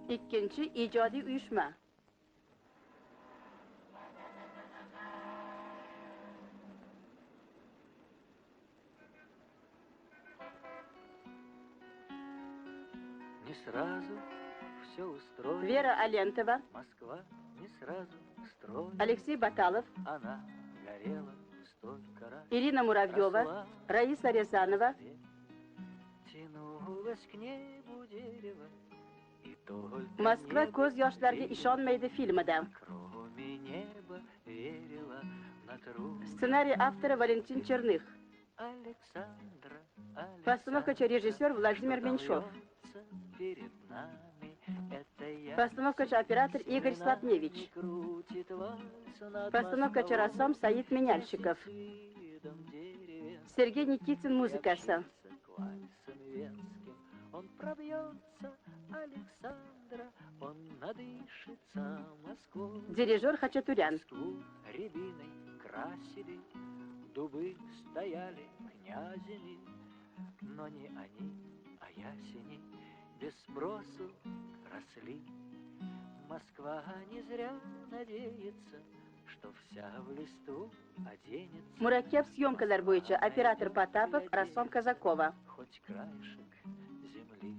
Ikkinchi ijodiy uyushma. Не сразу все устроила. Вера Алентова. Москва не сразу строила. Алексей Баталов. Она горела столько раз. Ирина Муравьева. Росла, Раиса Рязанова. Тянулась к небу дерево. И только Moskva небо ko'z yoshlarga верило, ishonmaydi filmida. Кроме неба верила на труд. Ssenariy avtori Valentin Черных. Александра, Постановkachi rejissyor Vladimir что там Меньшов. льется перед нами, это я. Постановkachi operator Игорь Слатневич. Крутит вальс над Постановkachi Москвой. rassom Said Меняльщиков. С видом деревенским Сергей Никитин muzikasi. приобщился к вальсам венским. Он пробьется, Александра, он надышится Москвой. Dirijor Хачатурян. Москву рябиной красили, дубы стояли князями, но не они, а ясени без спросу росли. Москва не зря надеется, что вся в листву оденется. Murakkab syomkalar bo'yicha operator Potapov, rassom Kazakova. Хоть краешек земли.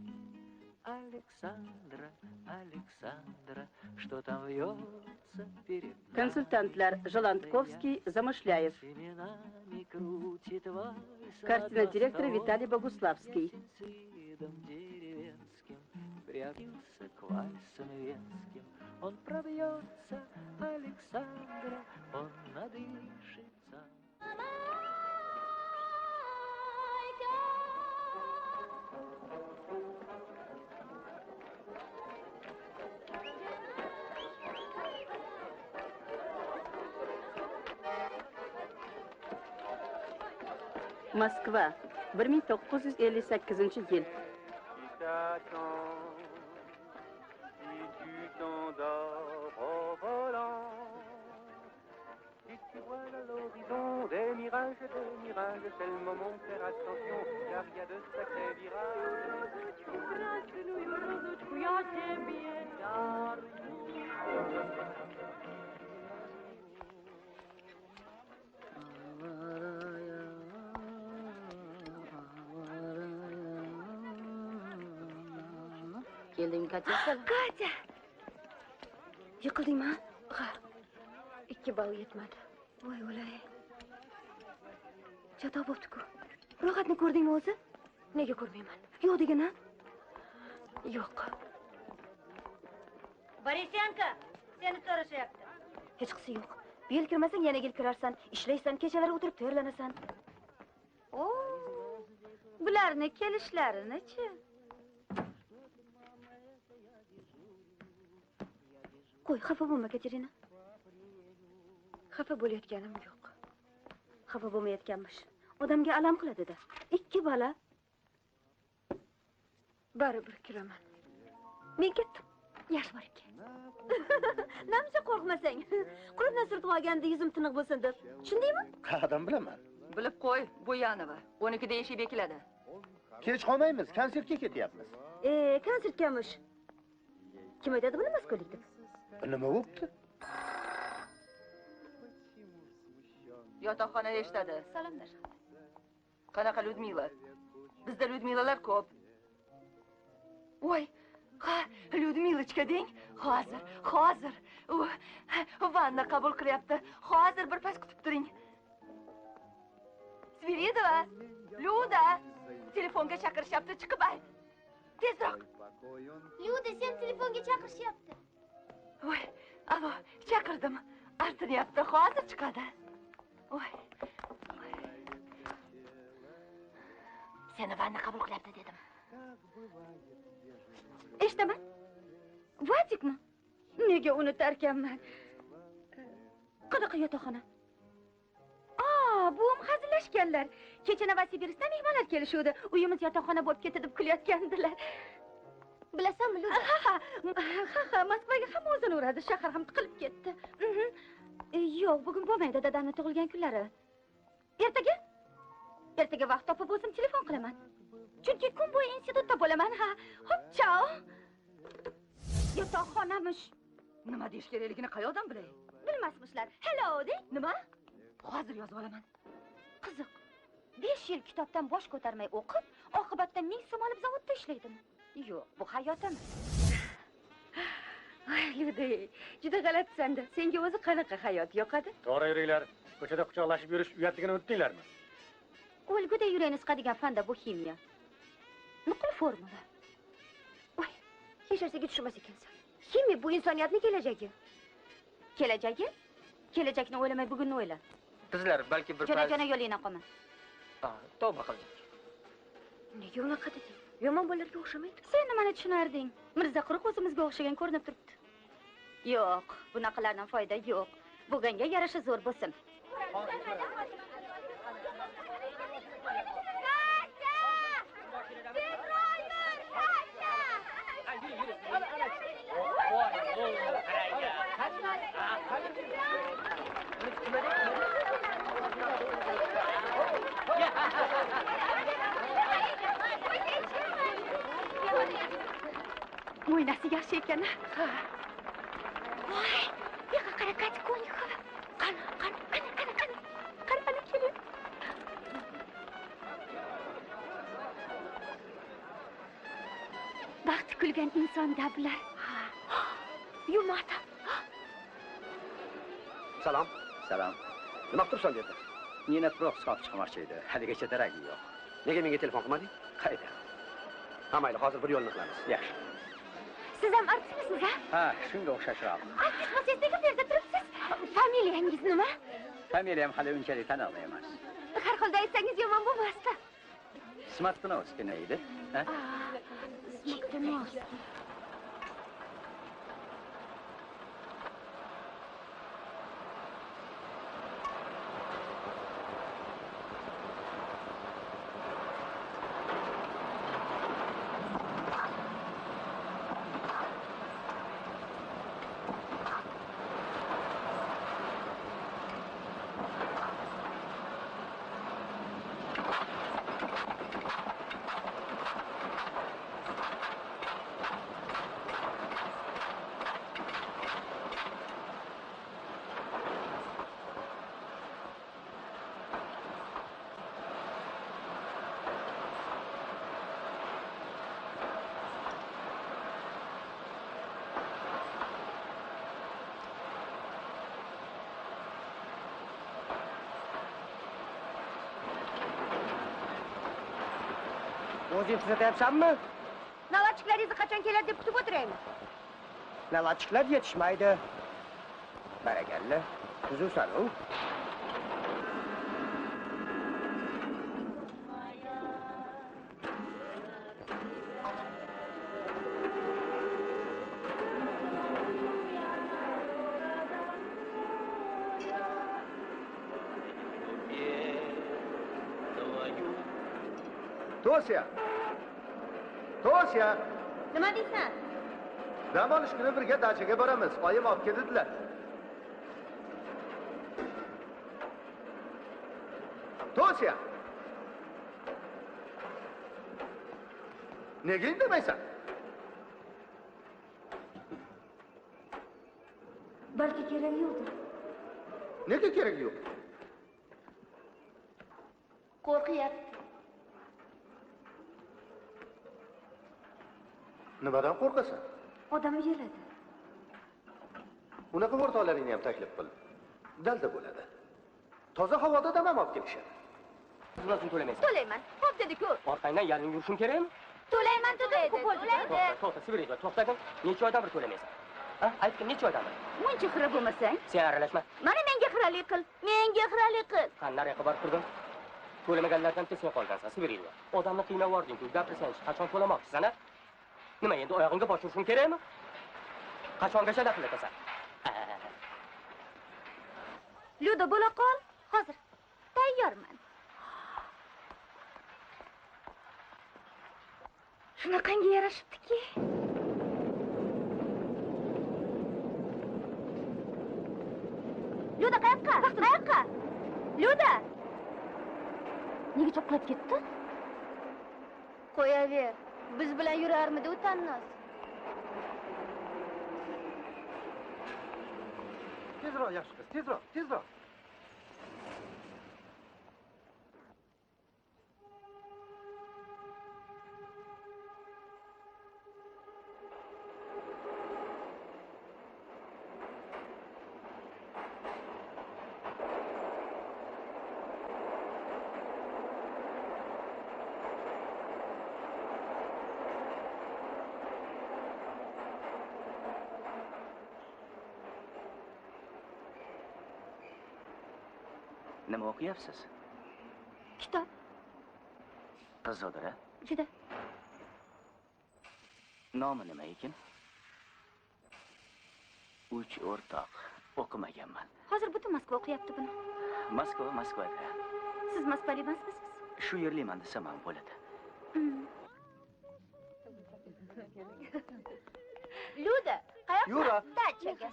Александра, Александра, что там вьется перед нами? Konsultantlar Желантковский, Замышляев. Семенами крутит вальс Картина над директора Москвой. Виталий Богуславский. Ясень с видом деревенским приобщился к вальсам венским. Он пробьется, Александра, он надышится. Moskva, 1958-yil. Si t'attends, si tu t'endors au volant, si tu vois à l'horizon des mirages, c'est le moment de faire attention, car il y a de sacrés virages. Keldingmi, Katya? Katya! Yiqildingmi? Ha. 2 ball yetmadi. Voy o'lay. Chatoq bo'pti-ku. Ro'yxatni ko'rdingmi o'zi? Nega ko'rmayman? Yo'q degin-a? Yo'q. Borisenko, seni so'rashyapti. Hechqisi yo'q. Bu yil kirmasang yana yil kirarsan, ishlaysan, kechalari o'tirib tayyorlanasan. O, bularni kelishlarini-chi? Qo'y, xafa bo'lma, Katerina. Xafa bo'layotganim yo'q. Xafa bo'lmayotganmish. Odamga alam qiladi-da. 2 bala. Baribir kiraman. Men ketdim. Yaxshi borib kel. Namcha qo'rqmasang. Qo'limdan surtib olganda yuzim tiniq bo'lsin deb. Tushundingmi? Qadam bilaman. Bilib qo'y, Bo'yanova. 12da eshik bekiladi. Kech qolmaymiz, konsertga ketyapmiz. Konsertgamish. Kim aytadi buni moskvalik deb? Nima bo'pti? Yotoqxonada eshitadi. Salomlar. Qanaqa Lyudmila? Bizda Lyudmilalar ko'p. Voy, ha, Lyudmilochka deng. Hozir, hozir. U vanna qabul qilyapti. Hozir bir pas kutib turing. Sviridova, Luda, telefonga chaqirishyapti, chiqib ayt. Tezroq. Luda, sen telefonga chaqirishyapti. Voy, alo, chaqirdim. Artinyapti, hozir chiqadi. Voy. Seni vanna qabul qilyapti dedim. Eshitaman. Vadikmi? Nega unutarkanman? Qanaqa yotoqxona? Buvim hazillashganlar. Kecha Novosibirskdan mehmonlar kelishuvdi. Uyimiz yotoqxona bo'lib ketdi deb kulayotgandilar. Bilasanmi, Luda? Ha, ha, Moskvaga hamma o'zini uradi, shahar ham tiqilib ketdi. Yo'q, bugun bo'lmaydi, dadamni tug'ilgan kunlari. Ertaga? Ertaga vaqt topib o'zim telefon qilaman. Chunki kun bo'yi institutda bo'laman, ha. Xo'p, chao. Yotoqxonamish. Nima deyish kerakligini qayoqdan bilay? Bilmasmishlar. Hello deng. Nima? Hozir yozib olaman. Qiziq. 5 yil kitobdan bosh ko'tarmay o'qib, oqibatda 1000 so'm olib zavodda ishlaydimi? Yo'q, bu hayot emas. Ay, Luda, juda g'alatisan-da. Senga o'zi qanaqa hayot yoqadi? To'g'ri yuringlar. Ko'chada quchoqlashib yurish uyatligini unutdinglarmi? O'lguday yurakni siqadigan fanda bu ximiya. Nuqul formula. Voy, hech narsaga tushunmas ekansan. Ximiya bu insoniyatning kelajagi. Kelajagi? Kelajakni o'ylamay bugunni o'yla. Qizlar, balki bir Jona-jona yo'lingdan qolma. Tavba qildik. Nega unaqa deding? Yomon bolalarga o'xshamaydi. Sen nimani tushunarding? Mirza quruq o'zimizga o'xshagan ko'rinib turibdi. Yo'q, bunaqalardan foyda yo'q. Bugunga yarasha zo'r bo'lsin. Mo'ynasi yaxshi ekan. Ha. Voy, yo'q, qara, Katya Konixova. Qani, qani, qani, qani, qani. Qani, ana kelin. Baxti kulgan insonda bular. Yumata. Salom. Salom. Nima qilib tursan dedi? Nina Prox olib chiqmoqchi edi. Haligacha daragi yo'q. Nega menga telefon qilmading? Qayda? Ha, mayli, hozir bir yo'lni qilamiz. Yaxshi. Siz ham artistmisiz, ha? Ha, shunga o'xshashroq. Artist bo'lsangiz nega bu yerda turibsiz? Familiyangiz nima? Familiyam hali unchalik taniqli emas. Har holda aytsangiz yomon bo'lmasdi. Smatkunovskiy edi, ha? Smatkunovskiy. O'zing tuzatyapsanmi? Nalatchiklaringizni qachon keladi deb kutib o'tiraymi? Nalatchiklar yetishmaydi. Barakalla, tuzuvsan-u. Tosya! Tosya! Nima deysan? Dam olish kuni birga dachaga boramiz. Oyim olib keldilar. Tosya! Nega indamaysan? Balki keragi yo'qdir. Nega keragi yo'q? Qo'rqyapti. Nimadan qo'rqasan? Odam uyaladi. Unaqa o'rtoqlaringni ham taklif qil. Dalda bo'ladi. Toza havoda dam ham olib kelishadi. Pulini to'lamaysan. To'layman. Xo'p dedi-ku. Orqangdan yalinib yurishim kerakmi? To'layman dedim-ku, bo'ldi. To'xta, to'xta, Sibiriyga to'xtagin. Necha oydan bir to'lamaysan? Ha, aytgin, necha oydan bir? Muncha xira bo'lmasang. Sen aralashma. Mana menga xiralik qil. Menga xiralik qil. Qani nariyoqqa borib turgin. To'lamaganlardan bitta sen qolgansan, Sibiriyga. Odamni qiynab yubording-ku, gapirsang, qachon to'lamoqchisan, a? Nima endi oyog'ingga bosh urishim kerakmi? Qachongacha laqillatasan? Luda bo'la qol, hozir tayyorman. Shunaqangi yarashibdiki. Luda qayoqqa? Qayoqqa? Luda! Nega chopqillab ketdi? Qo'yaver. Biz bilan yurarmidi u tannoz? Tezroq, yaxshi qiz, tezroq, tezroq. Nima o'qiyapsiz? Kitob. Qiziqdir, a? Juda. Nomi nima ekan? Uch o'rtoq. O'qimaganman. Hozir butun Moskva o'qiyapti buni. Moskva, Moskvada. Siz Moskvali emasmisiz? Shu yerliman desam ham bo'ladi. Luda, qayoqqa? Yura. Dachaga.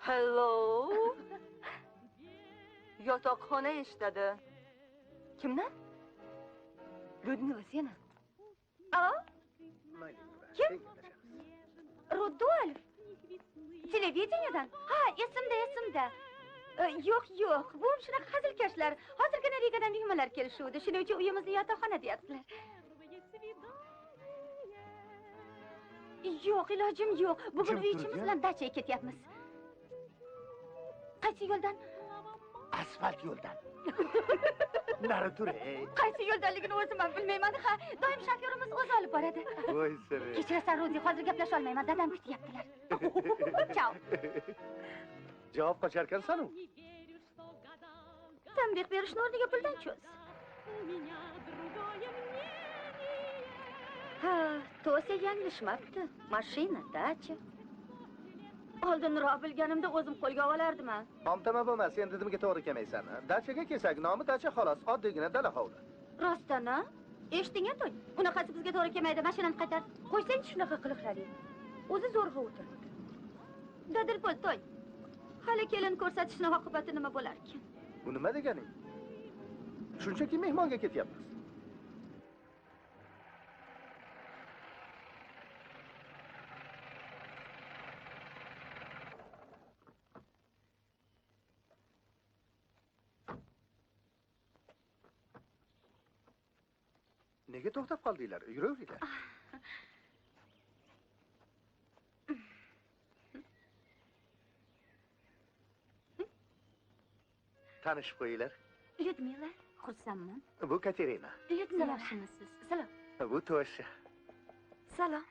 Hello. Yotoqxona eshitadi. Kimdan? Людмила seni. A? Kim? Rudolf. Televideniyadan? Ha, esimda, esimda. Yo'q, yo'q. Bu shunaqa hazilkashlar. Hozirgina Rigadan mehmonlar kelishuvdi. Shuning uchun uyimizni yotoqxona deyaptilar. Yo'q, ilojim yo'q. Bugun uy ichimiz bilan dachaga ketyapmiz. Qaysi yo'ldan? Asfalt yo'ldan. Nari tur, ey. Qaysi yo'ldanligini o'zim ham bilmayman. Ha, doim shofyorimiz o'zi olib boradi. Voy seni. Kechirasan, Rudi, hozir gaplasha olmayman. Dadam kutyaptilar. Chao. Javob qocharkansan-u. Tanbeh berishni o'rniga puldan cho'z. Ha, To'sa yanglishmabdi. Mashina, dacha. Oldinroq bilganimda o'zim qo'lga olardim. Xomtama bo'lma, sen didimga to'g'ri kelmaysan. Dachaga kelsak, nomi dacha xolos, oddiygina dala hovli. Rostdan-a? Eshitding-a, To'y? Unaqasi bizga to'g'ri kelmaydi, mashinani qaytar. Qo'ysangchi shunaqa qiliqlaring. O'zi zo'rg'a o'tiribdi. Dadil bo'l, To'y. Hali kelin ko'rsatishning oqibati nima bo'larkan? Bu nima deganing? Shunchaki mehmonga ketyapmiz. Nega to'xtab qoldinglar? Yuraveringlar. Tanishib qo'yinglar. Lyudmila, xursandman. Bu Katerina. Lyudmila, yaxshimisiz? Salom. Bu Tosha. Salom.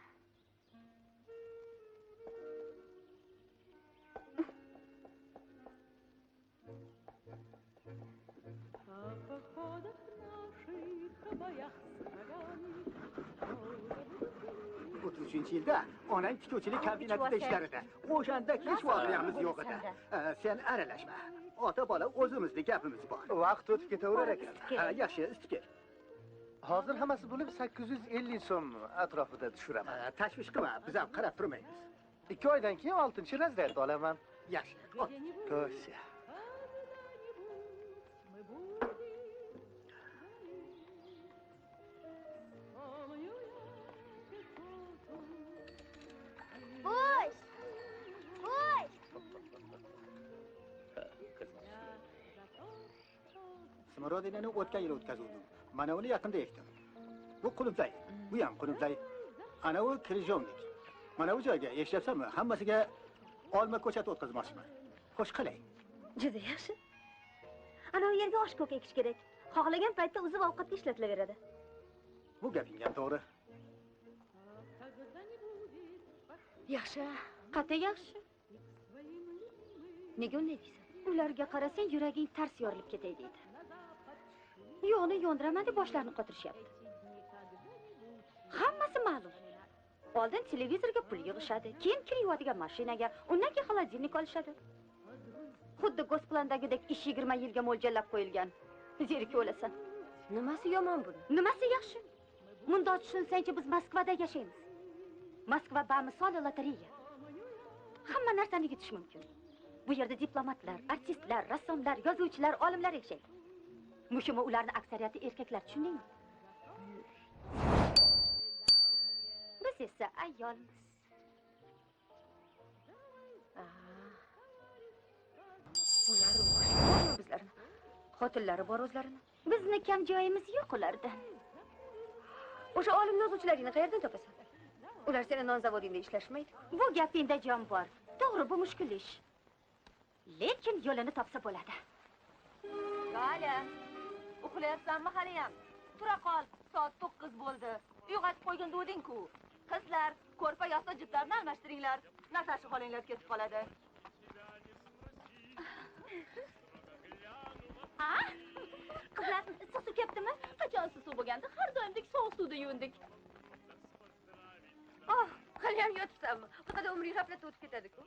Yilda onang tikuvchilik kombinatida ishlar edi. O'shanda hech voqeamiz yo'q edi. Sen aralashma. Ota bola o'zimizni gapimiz bor. Vaqt o'tib ketaverar ekan. Ha, yaxshi, isitib kel. Hozir hammasi bo'lib 850 so'm atrofida tushiraman. Tashvish qilma, biz ham qarab turmaymiz. 2 oydan keyin 6-razryad olaman. Yaxshi. Tosha. Smorodinani o'tgan yili o'tkazuvdim. Mana uni yaqinda ekdim. Bu quluptay, bu ham quluptay. Ana u krijovnik. Mana bu joyga eshityapsanmi? Hammasiga olma ko'chati o'tkazmoqchiman. Xo'sh, qalay? Juda yaxshi. Ana u yerga osh ko'k ekish kerak. Xohlagan paytda uzib ovqatga ishlatilaveradi. Bu gaping ham to'g'ri. Yaxshi, qat'iy yaxshi. Nega unday deysan? Ularga qarasang yuraging tars yorilib ketay deydi. Yo'qni yondiraman deb boshlarini qotirishyapti. Hammasi ma'lum. Oldin televizorga pul yig'ishadi, keyin kir yuvadigan mashinaga, undan keyin xolodilnik olishadi. Xuddi Gosplandagidek ish 20 yilga mo'ljallab qo'yilgan. Zerikib o'lasan. Nimasi yomon buni? Nimasi yaxshi? Mundoq tushunsangchi biz Moskvada yashaymiz. Moskva bamisoli lotereya. Hamma narsani yutish mumkin. Bu yerda diplomatlar, artistlar, rassomlar, yozuvchilar, olimlar yashaydi. Muhimi ularning aksariyati erkaklar, tushundingmi? Biz esa ayolmiz. Ular boshqa bizlarni. Xotinlari bor o'zlarini. Bizni kam joyimiz yo'q ulardan. O'sha olim yozuvchilaringni qayerdan topasan? Ular seni non zavodingda ishlashmaydi. Bu gapingda jon bor. To'g'ri, bu mushkul ish. Lekin yo'lini topsa bo'ladi. Gala, uxlayapsanmi haliyam? Tura qol, soat 9 bo'ldi. Uyg'otib qo'ygin deding-ku. Qizlar, ko'rpa yostiq jiplarni almashtiringlar. Natasha xolanglar ketib qoladi. Qizlar, issiq suv keptimi? Qachon suv bo'lganda har doimdek sovuq suvda yuvindik. Oh, haliyam yotibsanmi? Faqat umring g'aflatda o'tib ketadi-ku.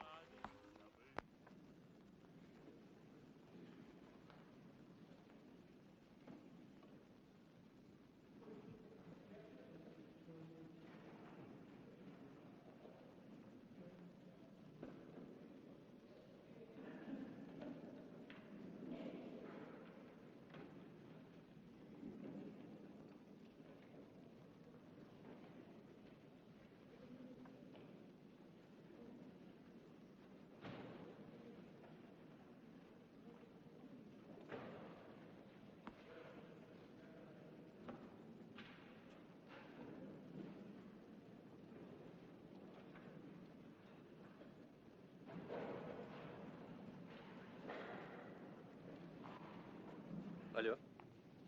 Alo,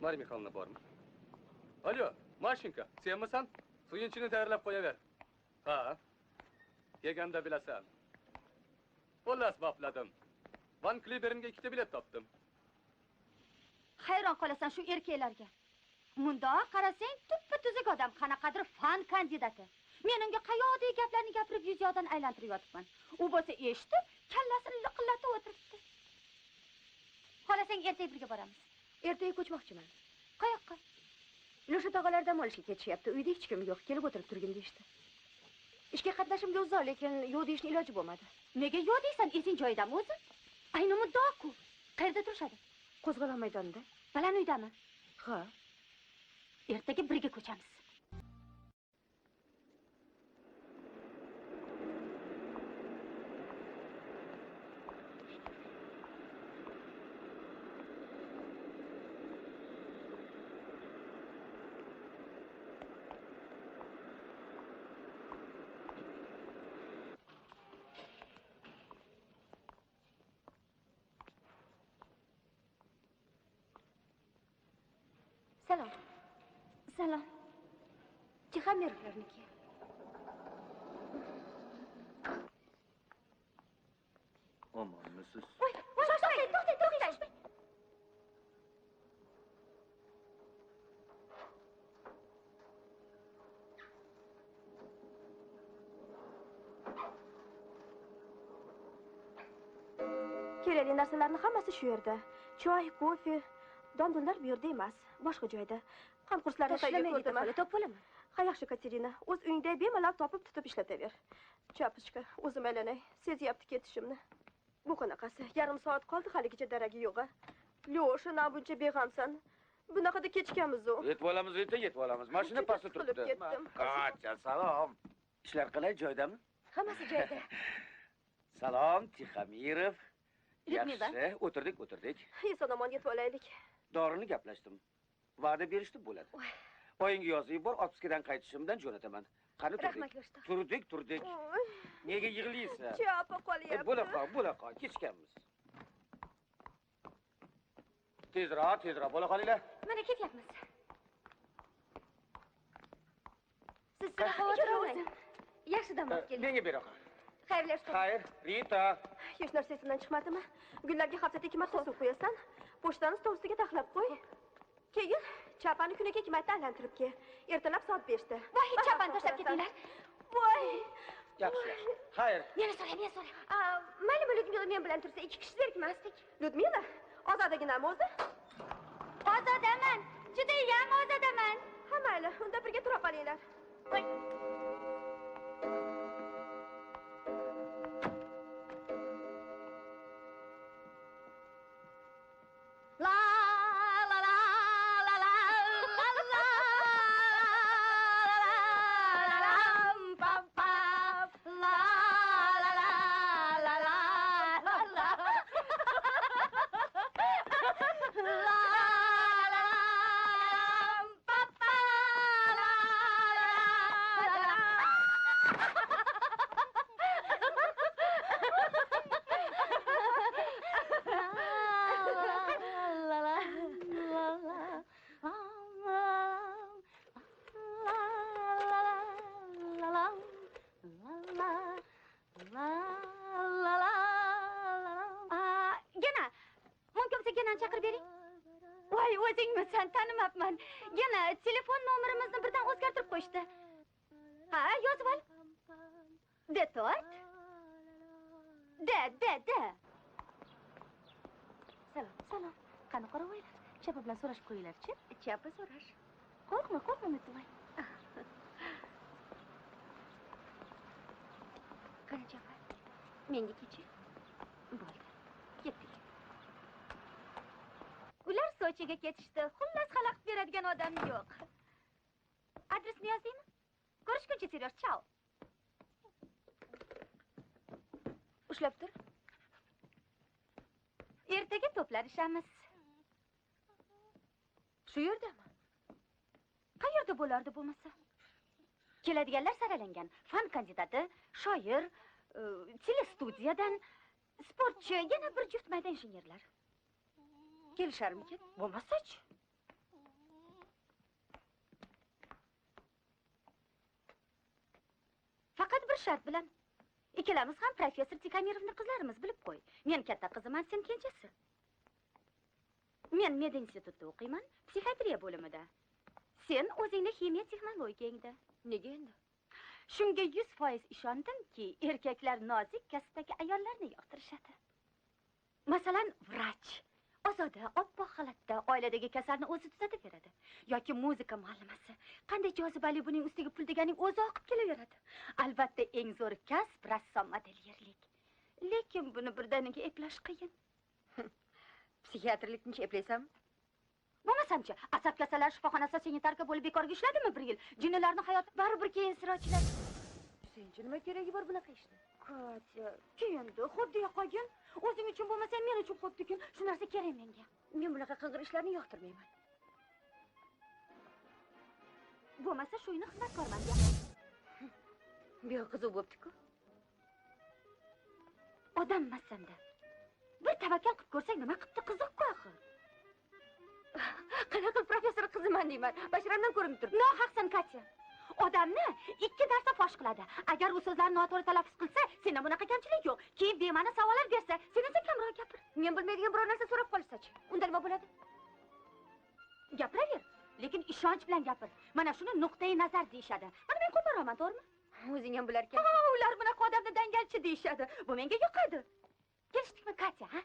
Mariya Mixaylovna bormi? Alo, Mashenka, senmisan? Suyunchini tayyorlab qo'yaver. Ha, yeganda bilasan. Xullas bopladim. Van Klibernga 2 bilet topdim. Hayron qolasan shu erkaklarga. Mundoq qarasang, tuppa-tuzuk odam, qanaqadir fan kandidati. Men unga qayoqdagi gaplarni gapirib yuz yoqdan aylantirib yotibman. U bo'lsa eshitib, kallasini liqillatib o'tiribdi. Xohlasang ertaga birga boramiz. Ertaga ko'chmoqchiman. Qayoqqa? Lusha tog'alar dam olishga ketishyapti. Uyda hech kim yo'q. Kelib o'tirib turgin deyishdi. Ishga qatnashimga uzoq, lekin yo'q deyishni iloji bo'lmadi. Nega yo'q deysan? Esing joyidami o'zi? Ayni muddao-ku. Qayerda turishadi? Qo'zg'olon maydonida. Balan uydami? Ha. Ertaga birga ko'chamiz. Salom. Salom. Tixomirovlarniki. Omonmisiz? Voy, voy, to'xtang, to'xtang, to'xtang. Kerakli narsalarning hammasi shu yerda. Choy, kofe, dondonlar bu yerda emas, boshqa joyda. Qon kurslarni qayerga ko'rdim? Topib bo'laman. Ha, yaxshi, Katerina, o'z uyingda bemalol topib tutib ishlataver. Chapochka, o'zim aylanay, sezyapti ketishimni. Bu qanaqasi? Yarim soat qoldi, haligacha daragi yo'q-a. Lyosha, na buncha beg'amsan. Bunaqada kechikamiz-u. Yetib olamiz, Rita, yetib olamiz. Mashina pastda turibdi. Katya, salom. Ishlar qalay, joyidami? Hammasi joyida. Salom, Tixomirov. Yaxshi, o'tirdik, o'tirdik. Eson-omon yetib olaylik. Dorini gaplashdim. Va'da berishdi bo'ladi. Oyingga yozib yubor, otpuskadan qaytishimdan jo'nataman. Qani turdik? Rahmat, Lyosha. Turdik, turdik. Nega yig'laysan? Chapa qolyapti. Bo'la qol, bo'la qol, kechikamiz. Tezroq, tezroq bo'la qolinglar. Mana ketyapmiz. Siz xavotir olmang. Yaxshi dam olib keling. Menga bera qol. Xayrlashdik. Xayr, Rita. Hech narsa esimdan chiqmadimi? Gullarga haftada 2 marta suv qo'yasan. Pochtani stol ustiga taxlab qo'y. Keyin chapani kuniga 2 marta aylantirib kel. Ertalab soat 5da. Voy, chapani tashlab ketinglar. Voy. Yaxshi, yaxshi. Xayr. Meni so'ra, meni so'ra. Maylimi, Lyudmila men bilan tursa, 2 kishi zerikmasdik. Lyudmila, ozodagina o'zi? Ozodaman. Judayam ozodaman. Ha, mayli, unda birga tura qolinglar. Voy. La la la la la la la la la pa Yaxshimisan, tanimabman. Gena telefon nomerimizni birdan o'zgartirib qo'yishdi. Ha, yozib ol. D 4 D D D. Salom, salom. Qani qoravoylar? Chapa bilan so'rashib qo'yinglar-chi. Chapa so'rash. Qo'rqma, qo'rqma, Mitvoy. Qani Chapa? Menga kecha. Bo'ldi. Ketdik. Ular Sochiga ketishdi. Xullas xalaqit beradigan odam yo'q. Adresni yozaymi? Ko'rishguncha, Seryosh, chao. Ushlab tur. Ertaga to'planishamiz. Shu yerdami? Qayerda bo'lardi bo'lmasa? Keladiganlar saralangan. Fan kandidati, shoir, telestudiyadan, sportchi, yana bir juft mayda injenerlar. Kelisharmikin? Bo'lmasa-chi? Faqat bir shart bilan. Ikkalamiz ham professor Tikamirovning qizlarimiz, bilib qo'y. Men katta qiziman, sen kenjasi. Men medinstitutda o'qiyman, psixiatriya bo'limida. Sen o'zingni ximiya texnologiyangda. Nega endi? Shunga 100% ishondimki, erkaklar nozik kasbdagi ayollarni yoqtirishadi. Masalan, vrach. Ozoda, oppoq xalatda oiladagi kasalni o'zi tuzatib beradi. Yoki muzika muallimasi. Qanday jozibali, buning ustiga pul deganing o'zi oqib kelaveradi. Albatta eng zo'r kasb rassom modelyerlik. Lekin buni birdaniga eplash qiyin. Psixiatrlikni eplaysanmi? Bo'lmasamchi, asab kasallar shifoxonasida sanitarka bo'lib bekorga ishladimi bir yil? Jinnilarning hayoti baribir keyin sir ochiladi. Senchi nima keragi bor bunaqa ishni? Katya, endi xo'p deya qolgin. O'zing uchun bo'lmasa men uchun xo'p degun. Shu narsa kerak menga. Men bunaqa qing'ir ishlarni yoqtirmayman. Bo'lmasa shu uyni xizmatkorman deya. Bu yoq qiziq bo'pti-ku. Odammassan-da. Bir tavakkal qilib ko'rsang nima qilibdi, qiziq-ku axir. Qanaqa qilib professor qiziman deyman. Basharamdan ko'rinib turibdi. Nohaqsan, Katya. Odamni ikki narsa fosh qiladi. Agar u so'zlarni noto'g'ri talaffuz qilsa, senda bunaqa kamchilik yo'q. Keyin bema'ni savollar bersa, sen esa kamroq gapir. Men bilmaydigan biror narsa so'rab qolsa-chi, unda nima bo'ladi? Gapiraver, lekin ishonch bilan gapir. Mana shuni nuqtai nazar deyishadi. Mana men qo'polroqman, to'g'rimi? O'zing ham bilarkan. Ha, ular bunaqa odamni dangalchi deyishadi. Bu menga yoqadi. Kelishdikmi, Katya, ha?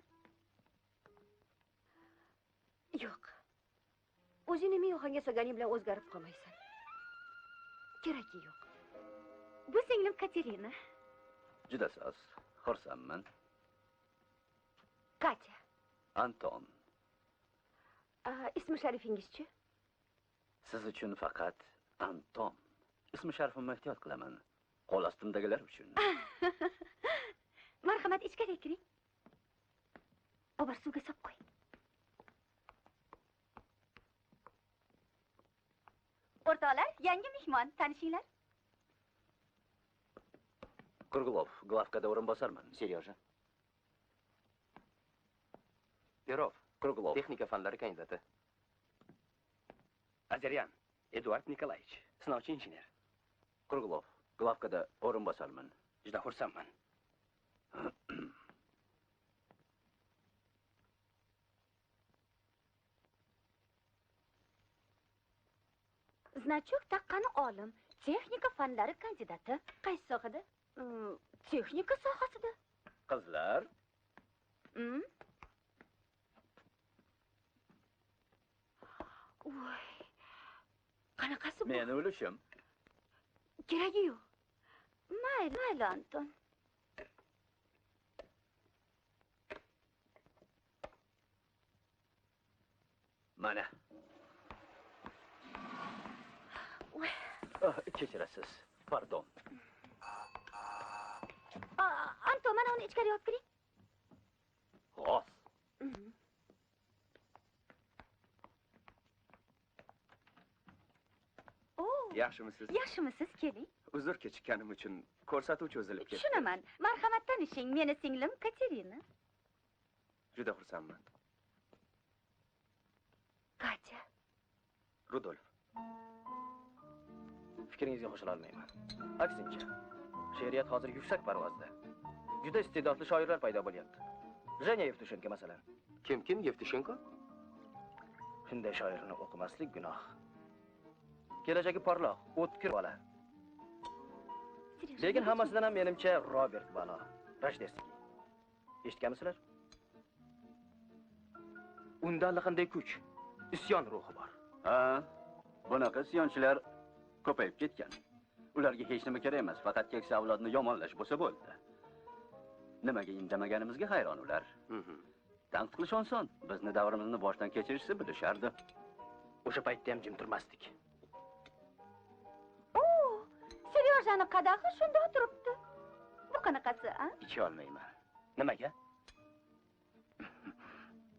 Yo'q. O'zingni ming ohangga solganing bilan o'zgarib qolmaysan. Keragi yo'q. Bu singlim Katerina. Juda soz, xursandman. Katya. Anton. Ismi sharifingizchi? Siz uchun faqat Anton. Ismi sharifimni ehtiyot qilaman. Qo'l ostimdagilar uchun. Marhamat, ichkariga kiring. Obor suvga solib qo'y. O'rtoqlar, yangi mehmon, tanishinglar. Kruglov, glavkada o'rinbosarman. Seryoja. Perov, Kruglov, texnika fanlari kandidati. Azaryan, Eduard Nikolayevich, sinovchi injener. Kruglov, glavkada o'rinbosarman. Juda xursandman. Значок taqqani olim, texnika fanlari kandidati. Qaysi sohada? Texnika sohasida. Qizlar. Voy. Qanaqasi bu? Meni ulushim. Keragi yo'q. Mayli, mayli, Anton. Mana. Kechirasiz. Pardon. Anton, mana uni ichkari olib kiring. G'oz. Yaxshimisiz? Yaxshimisiz, keling. Uzr kechikkanim uchun ko'rsatuv cho'zilib ketdi. Tushunaman. Marhamat, tanishing, meni singlim Katerina. Juda xursandman. Katya. Rudolf. Fikringizga qo'shila olmayman. Aksincha, she'riyat hozir yuksak parvozda. Juda iste'dodli shoirlar paydo bo'lyapti. Jenya Yevtushenko masalan. Kim Yevtushenko? Shunday shoirni o'qimaslik gunoh. Kelajagi porloq, o'tkir bola. Lekin hammasidan ham menimcha Robert balo, Rojdeskiy. Eshitganmisizlar? Unda allaqanday kuch, isyon ruhi bor. Ha, bunaqa isyonchilar ko'payib ketgan. Ularga hech nima kerak emas, faqat keksa avlodni yomonlash bo'lsa bo'ldi. Nimaga indamaganimizga hayron ular. Tanqid qilish oson. Bizni davrimizni boshdan kechirishsa bilishardi. O'sha paytda ham jim turmasdik. Seryojani qadahi shunda o'tiribdi. Bu qanaqasi, a? Icha olmayman. Nimaga?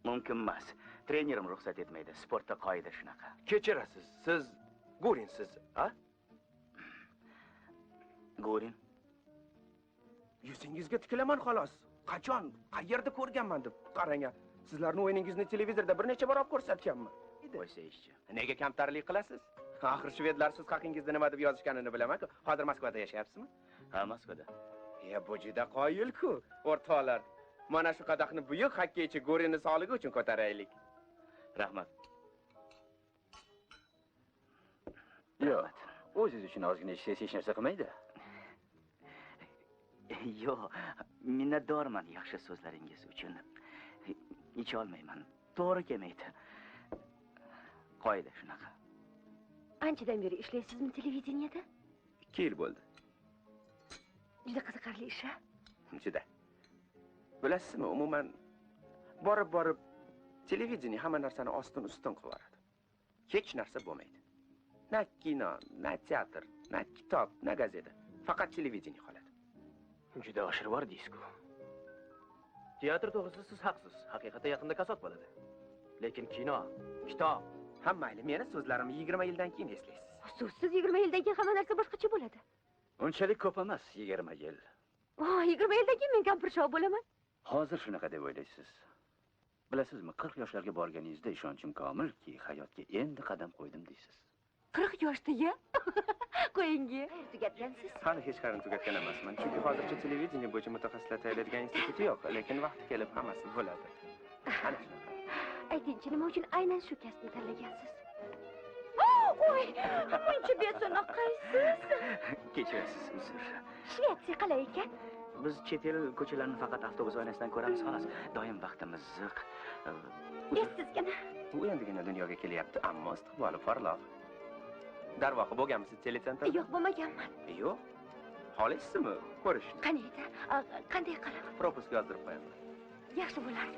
Mumkin emas. Trenerim ruxsat etmaydi. Sportda qoida shunaqa. Kechirasiz, siz Gorinsiz, a? Gorin. Yuzingizga tikilaman xolos. Qachon, qayerda ko'rganman deb qarang. Sizlarni o'yiningizni televizorda bir necha bor olib ko'rsatganman. Qo'ysa ishchi. Nega kamtarlik qilasiz? Axir shvedlar siz haqingizda nima deb yozishganini bilaman-ku. Hozir Moskvada yashayapsizmi? Ha, Moskvada. Bu juda qoyil-ku, o'rtoqlar. Mana shu qadahni buyuk xokkeychi Gorinning sog'ligi uchun ko'taraylik. Rahmat. Yo'q, o'zingiz uchun ozgina ishlaysiz, hech narsa qilmaydi. Yo'q, minnatdorman yaxshi so'zlaringiz uchun. Icha olmayman. To'g'ri kelmaydi. Qoida shunaqa. Anchadan beri ishlaysizmi televideniyada? 2 yil bo'ldi. Juda qiziqarli ish, a? Juda. Bilasizmi, umuman borib-borib televideniye hamma narsani ostin-ustun qilib yuboradi. Hech narsa bo'lmaydi. Na kino, na teatr, na kitob, na gazeta. Faqat televideniye qoladi. Juda oshirib yubordingiz-ku. Teatr to'g'risida siz haqsiz. Haqiqatda yaqinda kasod bo'ladi. Lekin kino, kitob, ha mayli, meni so'zlarimni 20 yildan keyin eslaysiz. So'zsiz 20 yildan keyin hamma narsa boshqacha bo'ladi. Unchalik ko'p emas, 20 yil. 20 yildan keyin men kampirshow bo'laman. Hozir shunaqa deb o'ylaysiz. Bilasizmi, 40 yoshlarga borganingizda ishonchim komilki, hayotga endi qadam qo'ydim deysiz. 40 yoshda-ya? Qo'yingi. Tugatgansiz? Hali hech qarini tugatgan emasman, chunki hozircha televideniye bo'yicha mutaxassislar tayyorlaydigan instituti yo'q, lekin vaqti kelib hammasi bo'ladi. Ana shunaqa. Aytingchi, nima uchun aynan shu kasbni tanlagansiz? Oy, muncha beso'noq qaysiz? Kechirasiz, uzr. Shvetsiya qalay ekan? Biz chet el ko'chalarini faqat avtobus oynasidan ko'ramiz xolos. Doim vaqtimiz ziq. Essizgina. U endigina dunyoga kelyapti, ammo istiqboli porloq. Darvoqe bo'lganmisiz telecentrda? Yo'q, bo'lmaganman. Yo'q. Xohlaysizmi ko'rishni? Qani edi? Qanday qilib? Propusk yozdirib qo'yaman. Yaxshi bo'lardi.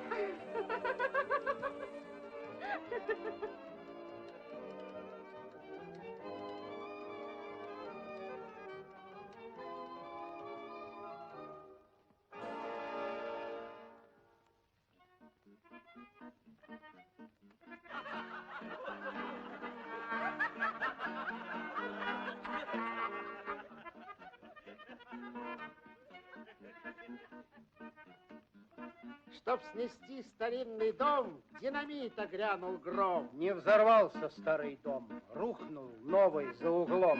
Чтоб снести старинный дом, динамита грянул гром. Не взорвался старый дом, рухнул новый за углом.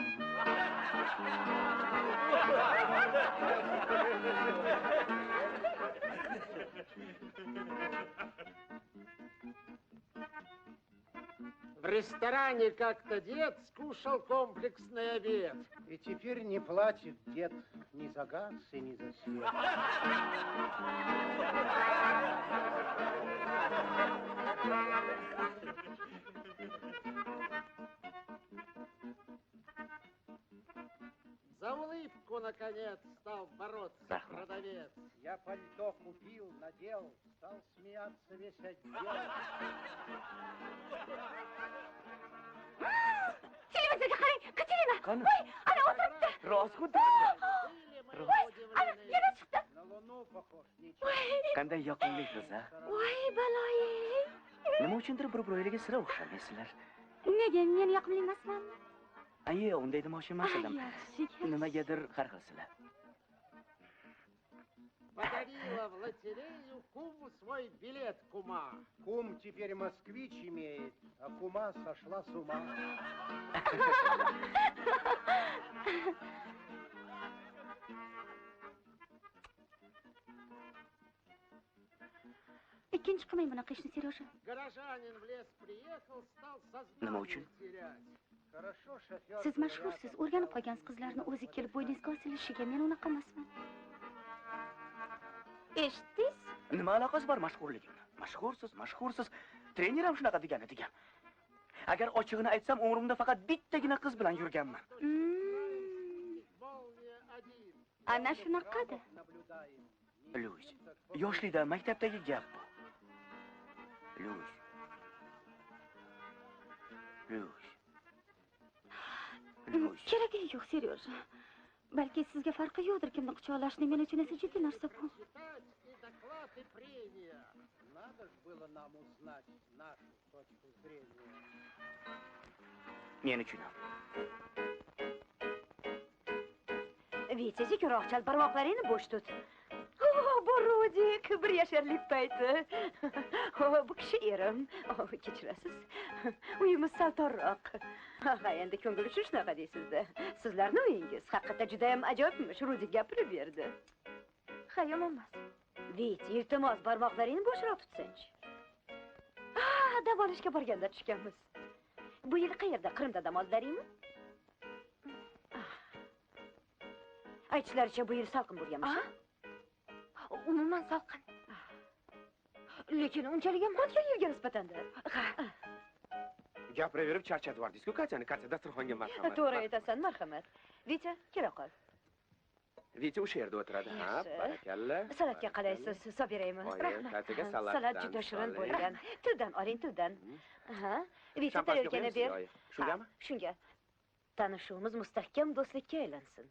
В ресторане как-то дед скушал комплексный обед. И теперь не платит дед ни за газ и ни за свет. За улыбку, наконец, стал бороться продавец. Я пальто купил, надел, стал смеяться весь отдел. Televizorga qarang, Katerina! Voy, ana o'tiribdi. Rost xuddi. Voy, ana yana chiqdi. Qanday yoqimli qiz, a? Voy, baloyi. Nima uchundir bir-biringlarga sira o'xshamaysizlar. Nega men yoqimli emasmanmi? Ay, unday demoqchi emas edim. Nimagadir har xilsizlar. Подарила в лотерею куму свой билет кума. Кум теперь москвич имеет, а кума сошла с ума. Ikkinchi qilmang bunaqa ishni, Seryoja. Горожанин в лес приехал, стал Nima сознание uchun? терять. Хорошо, шофер Siz mashhursiz, o'rganib qolgansiz qizlarni o'zi kelib bo'yningizga osilishiga. Men unaqa emasman. Eshitdingiz? Nima aloqasi bor mashhurligimni? Mashhursiz, mashhursiz. Trener ham shunaqa degan edi. Agar ochig'ini aytsam, umrimda faqat bittagina qiz bilan yurganman. Молния один. Ana shunaqada. Наблюдаем. Luis, yoshlikda maktabdagi gap bu. Luis. Luis. Luis. Keragi yo'q, Seryoja. Balki sizga farqi yo'qdir kimni quchoqlashni, men uchun esa jiddiy narsa bu. Читать и доклад, и прения. Надо ж было нам узнать нашу точку зрения. Men uchun ham. Vitya, sekinroq chal, barmoqlaringni bo'sh tut. Oh, bu Rudik, bir yasharlik payti. Oh, bu kishi erim. Oh, kechirasiz. Uyimiz sal torroq. Ha, endi ko'ngil uchun shunaqa deysiz-da. Sizlarni uyingiz haqiqatda juda ham ajoyibmish, Rudik gapirib berdi. Ha, yomon emas. Vitya, iltimos, barmoqlaringni bo'shroq tutsangchi. Ah, dam olishga borganda tushganmiz. Bu yil qayerda? Qrimda dam oldilaringmi? Aytishlaricha bu yil salqin bo'lganmish. Umuman salqin. Lekin unchalik ham o'tgan yilga nisbatan-da. Ha. Gapiraverib charchatib yubordingiz-ku Katyani. Katya, dasturxonga marhamat. To'g'ri aytasan, marhamat. Vitya, kela qol. Vitya o'sha yerda o'tiradi. Ha, Yaxshi. barakalla. Salatga qalaysiz, solib beraymi? Oyi, Katyaga salatdan Salat juda shirin soling. bo'lgan. Tildan oling, tildan. Ha. Vitya, Shampanskiy tarelkani qo'yamizmi, ber. oyi? Shungami? Ha, shunga. Tanishuvimiz mustahkam do'stlikka aylansin.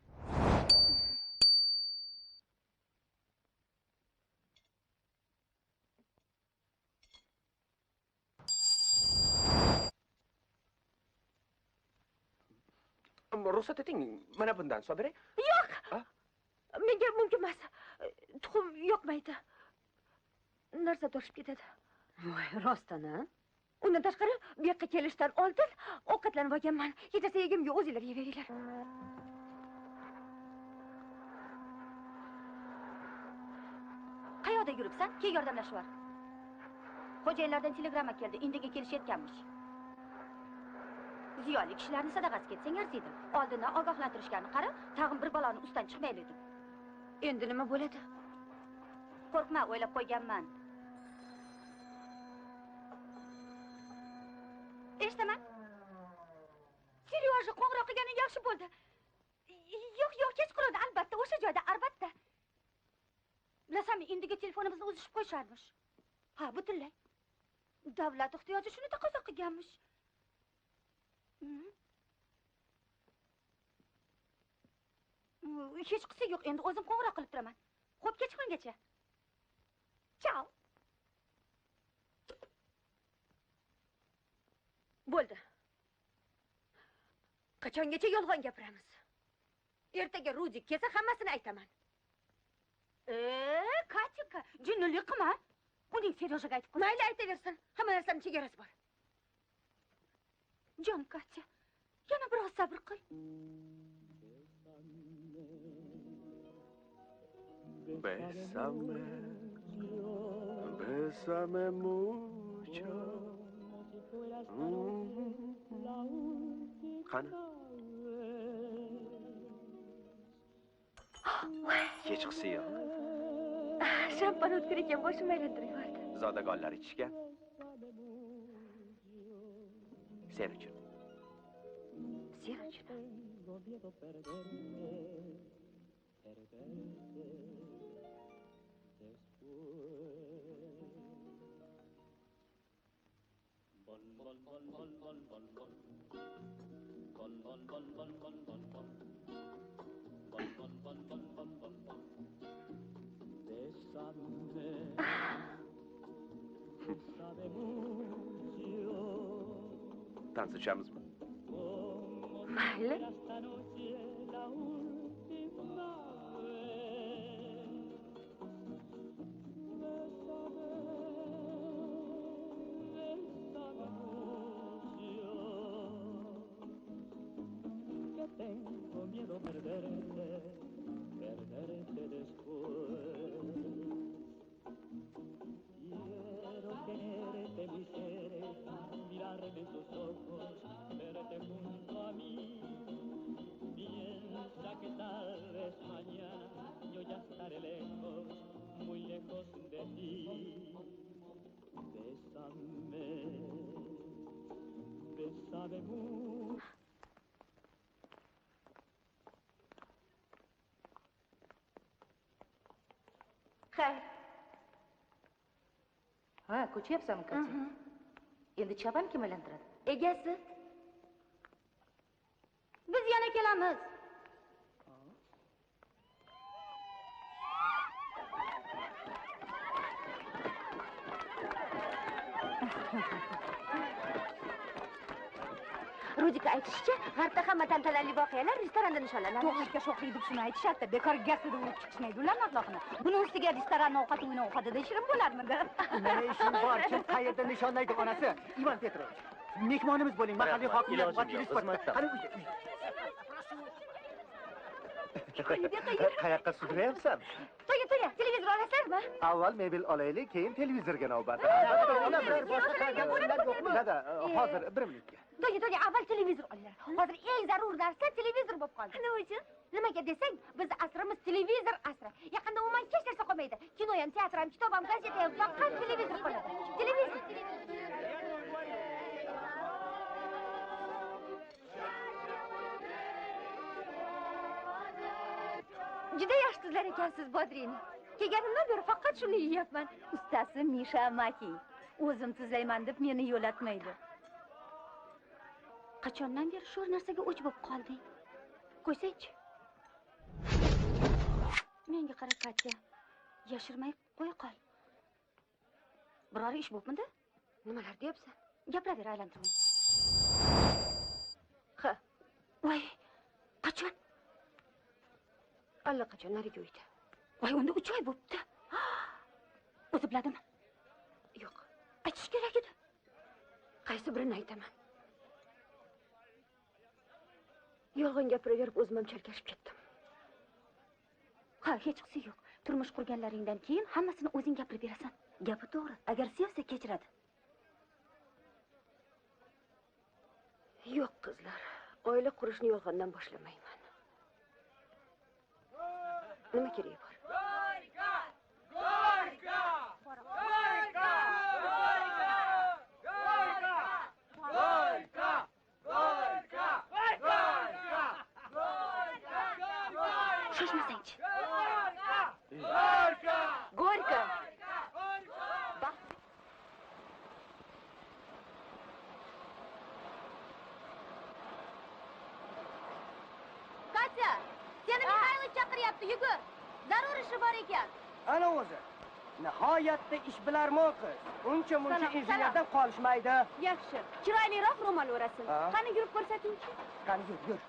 Ruxsat eting, mana bundan solib beray. Yo'q. Menga mumkin emas. Tuxum yoqmaydi. Narsa toshib ketadi. Voy, rostdan-a? Undan tashqari, bu yoqqa kelishdan oldin ovqatlanib olganman. Hech narsa yegim yo'q, o'zinglar yeveringlar. Qayoqda yuribsan? Kel yordamlashib yubor. Xo'jayinlardan telegramma keldi, indiga kelishayotganmish. Ziyoli kishilarni sadag'asi ketsang arziydi. Oldindan ogohlantirishganini qara, tag'in bir baloni ustidan chiqmayli deb. Endi nima bo'ladi? Qo'rqma, o'ylab qo'yganman. Eshitaman. Seryoja qo'ng'iroq qilganing yaxshi bo'ldi. Yo'q, yo'q, kechqurun albatta o'sha joyda, albatta. Bilasanmi, indigi telefonimizni uzishib qo'yisharmish. Ha, butunlay. Davlat ehtiyoji shuni taqozo qilganmish. Hech qisi yo'q, endi o'zim qo'ng'iroq qilib turaman. Xo'p, kechqurungacha. Chao. Bo'ldi. Qachongacha yolg'on gapiramiz? Ertaga Rudik kelsa hammasini aytaman. Katinka, jinnilik qilma. Uning Seryojaga aytib qo'y. Mayli, aytaversin. Hamma narsaning chegarasi bor. Jon Katya, yana biroz sabr qil. Bésame, bésame mucho. Qani? Hechqisi yo'q. Shampan o'tkir ekan, boshim aylantirib yubordi. Zodagonlar ichishgan. Sen uchun. Sen uchun. Dans ichamizmi? Mayli. Tengo miedo perderte, perderte después. Xayr. Ha, ko'chyapsanmi, Katya? Endi chavan kim aylantiradi? Egasi. Biz yana kelamiz. Rudika aytishicha, g'arbda hamma tantanali voqealar restoranda nishonlanadi. To'g'rilikka sho'xlik deb shuni aytishadi. Bekor gapida urib chiqishmaydi ularning axloqini. Buni ustiga restoran ovqati uyni ovqatida shirin bo'larmidi? Nima ishing bor? Kim qayerda nishonlaydi onasi? Ivan Petrovich. Mehmonimiz bo'ling, mahalliy hokimiyat vakili sifatida. Qani uyga, uyga. Qayoqqa sudrayapsan? To'ya, to'ya, televizor olasizmi? Avval mebel olaylik, keyin televizorga navbat. Dada, hozir bir minutga. To'ya, to'ya, avval televizor olinglar. Hozir eng zarur narsa televizor bo'lib qoldi. Nima uchun? Nimaga desang, biz asrimiz televizor asri. Yaqinda umuman hech narsa qolmaydi. Kino ham, teatr ham, kitob ham, gazeta ham, faqat televizor qoladi. Televizor. Juda yaxshi tuzlar ekansiz, bodringni. Kelganimdan beri faqat shuni yeyapman. Ustasi Misha Maki. O'zim tuzlayman deb meni yo'latmaydi. Qachondan beri shu narsaga o'ch bo'lib qolding? Qo'ysangchi. Menga qara, Katya. Yashirmay qo'ya qol. Biror ish bo'pmidi? Nimalar deyapsan? Gapiraver, aylantirmay. Ha. Voy, qachon? Allaqachon narigi uyda. Voy, unda 3 oy bo'pti. O'zi biladimi? Yo'q. Aytish kerak edi. Qaysi birini aytaman? Yolg'on gapiraverib o'zim ham chalkashib ketdim. Ha, hechqisi yo'q. Turmush qurganlaringdan keyin hammasini o'zing gapirib berasan. Gapi to'g'ri. Agar sevsa kechiradi. Yo'q, qizlar. Oila qurishni yolg'ondan boshlamayman. Nima keragi bor? Gorka! Gorka! Gorka! Gorka! Gorka! Gorka! Gorka! Gorka! Shoshmasangchi. Gorka! Горько! Katya, seni Mixaylov chaqiryapti, yugur. Zarur ishi bor ekan. Ana o'zi. Nihoyatda ish bilarmon qiz. Uncha muncha injenerdan qolishmaydi. Yaxshi. Chiroyliroq ro'mol o'rasin. Qani yurib ko'rsatingchi. Qani yur, yur.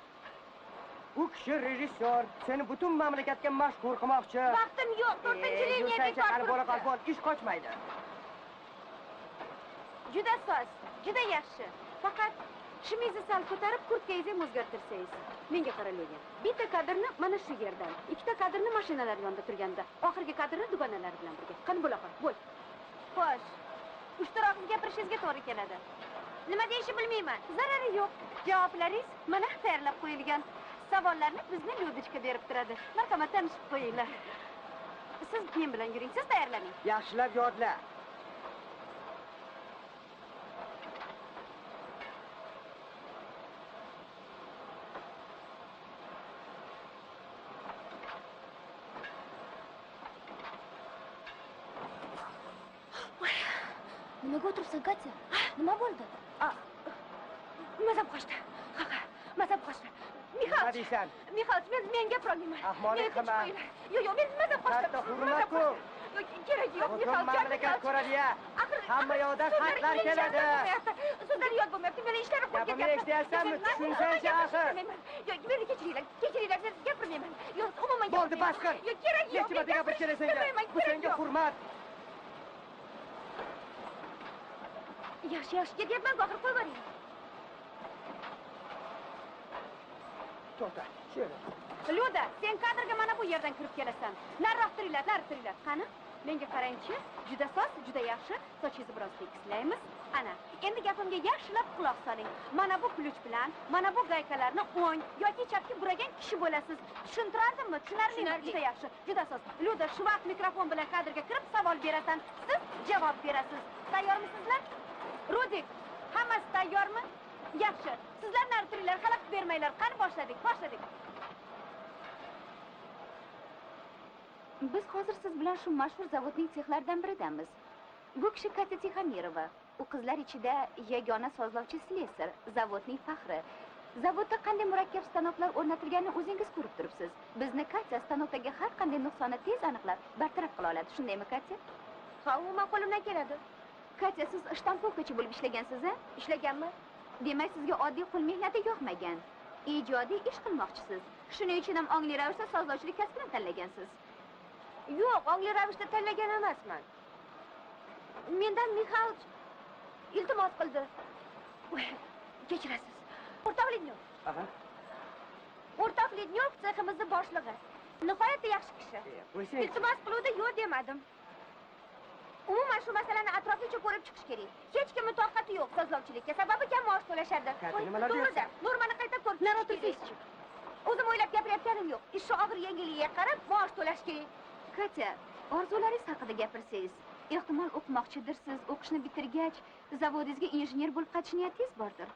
U kishi rejissyor, seni butun mamlakatga mashhur qilmoqchi. Vaqtim yo'q, 4-liniya bekor. Qani bo'la qol, bo'l, ish qochmaydi. Juda soz, juda yaxshi. Faqat shimingizni sal ko'tarib, kurtkangizni ham o'zgartirsangiz. Menga qara, Lenya. Bitta kadrni mana shu yerdan, ikkita kadrni mashinalar yonida turganda, oxirgi kadrni dugonalar bilan birga. Qani bo'la qol, bo'l. Xo'sh. Uchtaroq gapirishingizga to'g'ri keladi. Nima deyishni bilmayman. Zarari yo'q. Javoblaringiz mana tayyorlab qo'yilgan. Savollarni bizni Lyudochka berib turadi. Marhamat, tanishib qo'yinglar. Siz men bilan yuring, siz tayyorlaning. Yaxshilab yodla. Nimaga o'tiribsan, Katya? Nima bo'ldi? Mazam qochdi. Ha, mazam qochdi. Mixail, Mixail, men gapirolmayman. Ahmoqlik qilma. Yo'q, yo'q, men mazam qochdi. Katta hurmat-ku. Keragi yo'q, Mixail. Mamlakat ko'radi-ya. Hamma yoqdan xatlar keladi. So'zlar yod bo'lmayapti. Meni ishlarim qo'yib ketyapti. Gapimni eshityapsanmi? Tushunsangchi axir. Yo'q, meni kechiringlar. Kechiringlar, siz gapirmayman. Yo'q, umuman Bo'ldi, bas qil. Yo'q, keragi yo'q. Necha marta gapirish kerak senga? Bu senga hurmat. Yaxshi, yaxshi, ketyapman, oxir qo'yib yuboring. To'xta, shu yerda. Luda, sen kadrga mana bu yerdan kirib kelasan. Nariroq turinglar, nari turinglar. Qani, menga qarangchi, juda soz, juda yaxshi. Sochingizni biroz tekislaymiz. Ana, endi gapimga yaxshilab quloq soling. Mana bu ключ bilan, mana bu gaykalarni o'ng yoki chapga buragan kishi bo'lasiz. Tushuntirardimmi? Tushunarlimi? Juda yaxshi, juda soz. Luda, shu vaqt mikrofon bilan kadrga kirib savol berasan. Siz javob berasiz. Tayyormisizlar? Rudik, hammasi tayyormi? Yaxshi. Sizlar nari turinglar, xalaqit bermanglar. Qani boshladik, boshladik. Biz hozir siz bilan shu mashhur zavodning sexlaridan biridamiz. Bu kishi Katya Tixomirova. U qizlar ichida yagona sozlovchi slesar, zavodning faxri. Zavodda qanday murakkab stanoklar o'rnatilganini o'zingiz ko'rib turibsiz. Bizni Katya stanokdagi har qanday nuqsonni tez aniqlab, bartaraf qila oladi. Shundaymi, Katya? Ha, umuman qo'limdan keladi. Katya, siz shtampovkachi bo'lib ishlagansiz, a? Ishlaganman. Demak, sizga oddiy qo'l mehnati yoqmagan. Ijodiy ish qilmoqchisiz. Shuning uchun ham ongli ravishda sozlovchilik kasbini tanlagansiz. Yo'q, ongli ravishda tanlagan emasman. Mendan Mixail iltimos qildi. Kechirasiz. O'rtoq Lednyov. O'rtoq Lednyov seximizning boshlig'i. Nihoyatda yaxshi kishi. Iltimos qiluvdi, yo'q demadim. Umuman shu masalani atroflicha ko'rib chiqish kerak. Hech kimning toqati yo'q sozlovchilikka. Sababi kam maosh to'lashadi. To'g'rida, normani qayta ko'rib chiqish kerak. O'zim o'ylab gapirayotganim yo'q. Ishni og'ir yengilligiga qarab maosh to'lash kerak. Katya, orzularingiz haqida gapirsangiz, ehtimol o'qimoqchidirsiz, o'qishni bitirgach, zavodingizga injener bo'lib qaytish niyatingiz bordir.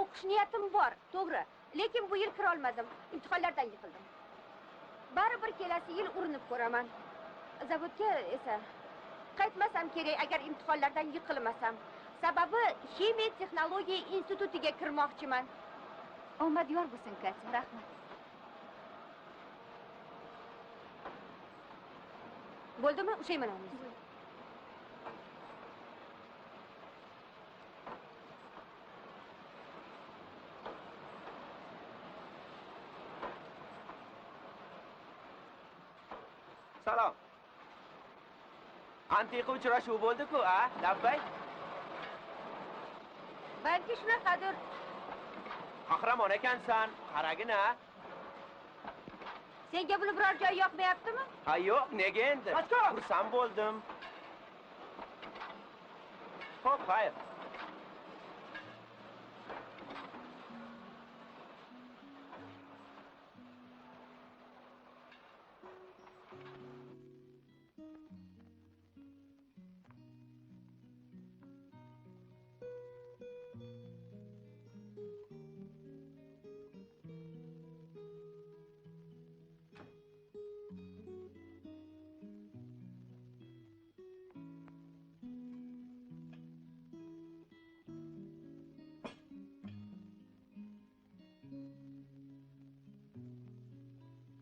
O'qish niyatim bor, to'g'ri. Lekin bu yil kira olmadim. Imtihonlardan yiqildim. Baribir kelasi yil urinib ko'raman. Zavodga esa qaytmasam kerak agar imtihonlardan yiqilmasam. Sababi ximiya texnologiya institutiga kirmoqchiman. Omad yor bo'lsin, Katya, rahmat. Bo'ldimi? Ushlayman uni. Salom. Antiqa uchrashuv bo'ldi-ku, a? Labbay. Balki shunaqadir. Qahramon ekansan, qaragin-a. Senga buni biror joyi yoqmayaptimi? Ha, yo'q, nega endi? Xursand bo'ldim. Xo'p, xayr.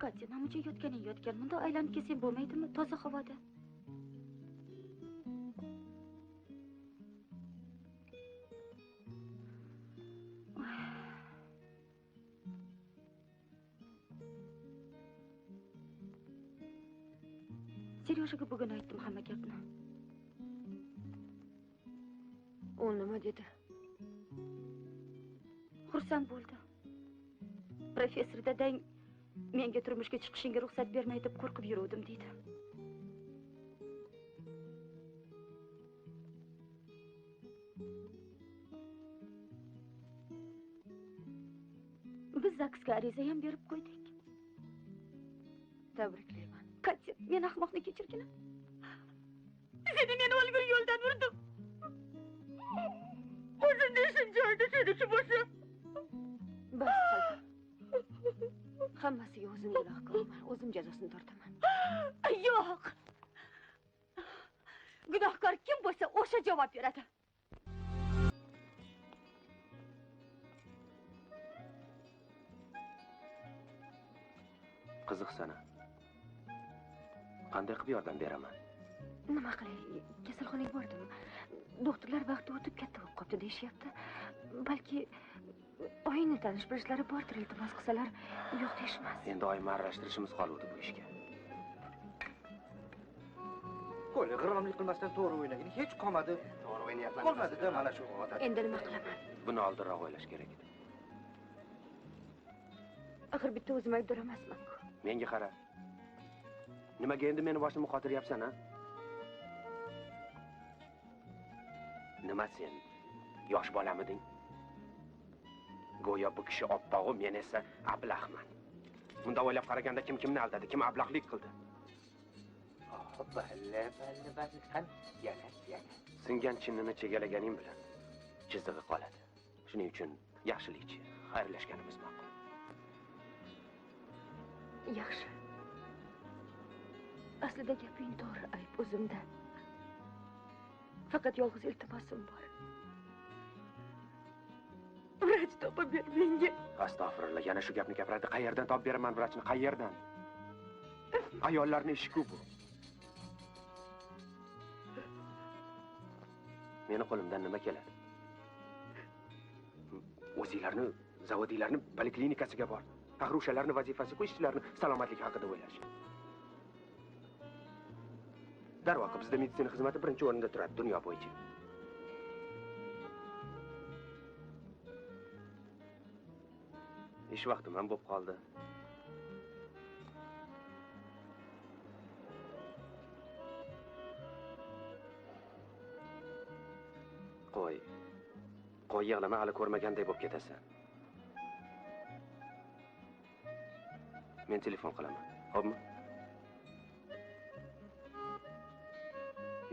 Katya, namuncha yotganing yotgan, bunda aylanib kelsang bo'lmaydimi? Toza havoda. Seryojaga bugun aytdim hamma gapni. U nima dedi? Xursand bo'ldi. Professor dadang menga turmushga chiqishingga ruxsat bermay deb qo'rqib yuruvdim deydi. Biz ZAGSga ariza ham berib qo'ydik. Tabriklayman. Katya, men ahmoqni kechirgin. Seni men o'lgur yo'ldan urdim. O'zimni ishim joyida seniki bo'lsa. Bas qil. Hammasiga o'zim gunohkorman, o'zim jazosini tortaman. Yo'q. Gunohkor kim bo'lsa, o'sha javob beradi. Qiziqsana. Qanday qilib yordam beraman? Nima qilay? Kasalxonaga bordim. Doktorlar vaqti o'tib katta bo'lib qopti deyishyapti. Balki oyini tanish bilishlari bordir, iltimos qilsalar yo'q deyishmas. Endi oyimni aralashtirishimiz qoluvdi bu ishga. Qo'li g'irromlik qilmasdan to'g'ri o'ynagin, hech qolmadi. To'g'ri o'ynayapman. Qolmadi-da mana shu odat. Endi nima qilaman? Buni oldinroq o'ylash kerak edi. Axir bitta o'zim aybdor emasman-ku. Menga qara. Nimaga endi meni boshimni qotiryapsan, ha? Nima sen? Yosh bolamiding? Go'yo bu kishi oppog'u, men esa ablahman. Bunda o'ylab qaraganda kim kimni aldadi, kim ablahlik qildi? Balle, balle, balle, yana, yana. Singan chinnini chegalaganing bilan chizig'i qoladi. Shuning uchun yaxshilikchi, xayrlashganimiz ma'qul. Yaxshi. Aslida gaping to'g'ri, ayb o'zimda. Faqat yolg'iz iltimosim bor. Vrach topib ber menga. Astag'firullah, yana shu gapni gapiradi. Qayerdan topib beraman vrachni, qayerdan? Ayollarning ishi-ku bu. Meni qo'limdan nima keladi? O'zinglarni, zavodinglarni poliklinikasiga bor. Axir o'shalarning vazifasi-ku ishchilarni salomatligi haqida o'ylash. Darvoqe bizda meditsina xizmati birinchi o'rinda turadi dunyo bo'yicha. Ish vaqtim ham bo'lib qoldi. Qo'y. Qo'y, yig'lama, hali ko'rmaganday bo'lib ketasan. Men telefon qilaman, xo'pmi?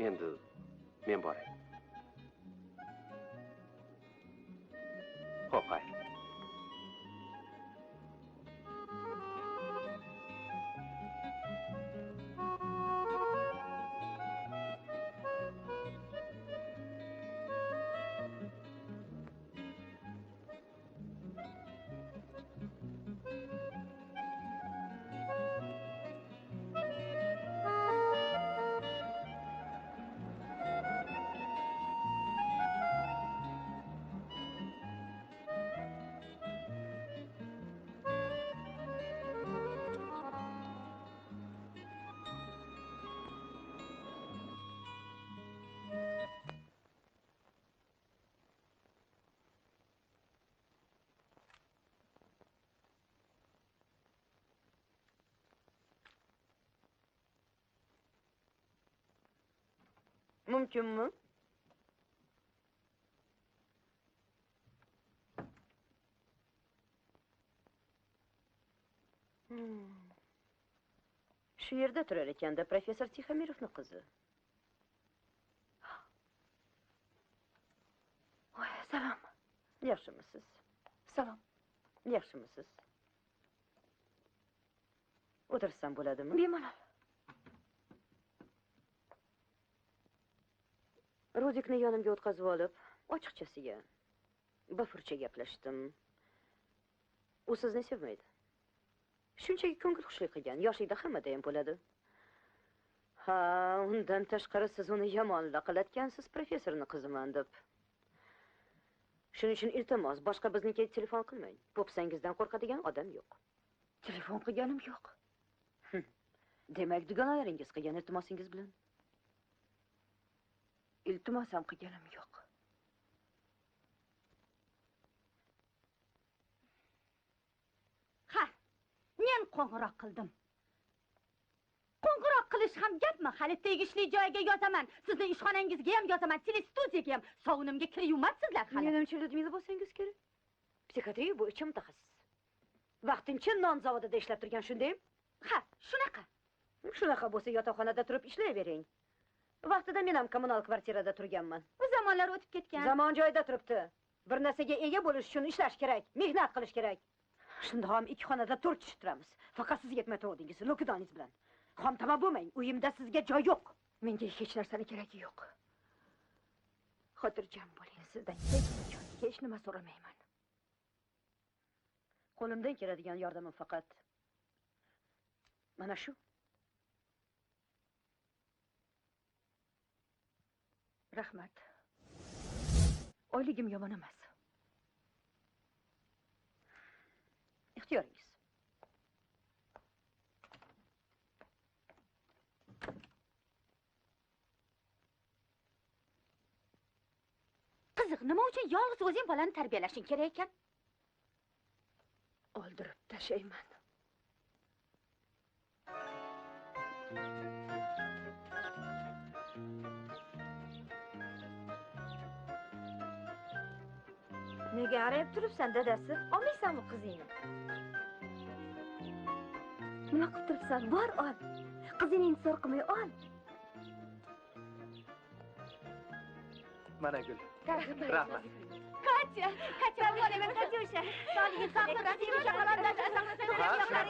Endi men boray. Xo'p, xayr. Mumkinmi? Shu yerda turar ekanda professor Tixomirovning qizi. Voy, salom. Yaxshimisiz? Salom. Yaxshimisiz? O'tirsam bo'ladimi? Bemalol. Rudikni yonimga o'tkazib olib, ochiqchasiga bafurcha gaplashdim. U sizni sevmaydi. Shunchaki ko'ngil xushlik qilgan, yoshlikda hammada ham bo'ladi. Ha, undan tashqari siz uni yomon laqillatgansiz, professorni qiziman deb. Shuning uchun iltimos, boshqa biznikiga telefon qilmang. Po'pisangizdan qo'rqadigan odam yo'q. Telefon qilganim yo'q. Demak, dugonalaringiz qilgan iltimosingiz bilan. Iltimos ham qilganim yo'q. Ha, men qo'ng'iroq qildim. Qo'ng'iroq qilish ham gapmi? Hali tegishli joyga yozaman. Sizni ishxonangizga ham yozaman, telestudiyaga ham. Sovunimga kir yuvmabsizlar hali. Menimcha Lyudmila bo'lsangiz kerak. Psixiatriya bo'yicha mutaxassis. Vaqtincha non zavodida ishlab turgan, shundaymi? Ha, shunaqa. Shunaqa bo'lsa yotoqxonada turib ishlayvering. Vaqtida men ham kommunal kvartirada turganman. Bu zamonlar o'tib ketgan. Zamon joyida turibdi. Bir narsaga ega bo'lish uchun ishlash kerak, mehnat qilish kerak. Shunda ham ikki xonada 4 kishi turamiz. Faqat siz yetmay turdingiz, lokidoningiz bilan. Xomtama bo'lmang, uyimda sizga joy yo'q. Menga hech narsani keragi yo'q. Xotirjam bo'ling, sizdan hech qachon hech nima so'ramayman. Qo'limdan keladigan yordamim faqat mana shu. Rahmat. Oyligim yomon emas. Ixtiyoringiz. Qiziq, nima uchun yolg'iz o'zing bolani tarbiyalashing kerak ekan? Oldirib tashlayman. Nega arayib turibsan, dadasi? Olmaysanmi qizingni? Nima qilib turibsan? Bor ol. Qizingni intizor qilmay ol. Mana gul. Rahmat. Katya, Katya, bo'laman, Katyusha. Sog'lig'in saqla, Katyusha, qizlar, rahmat.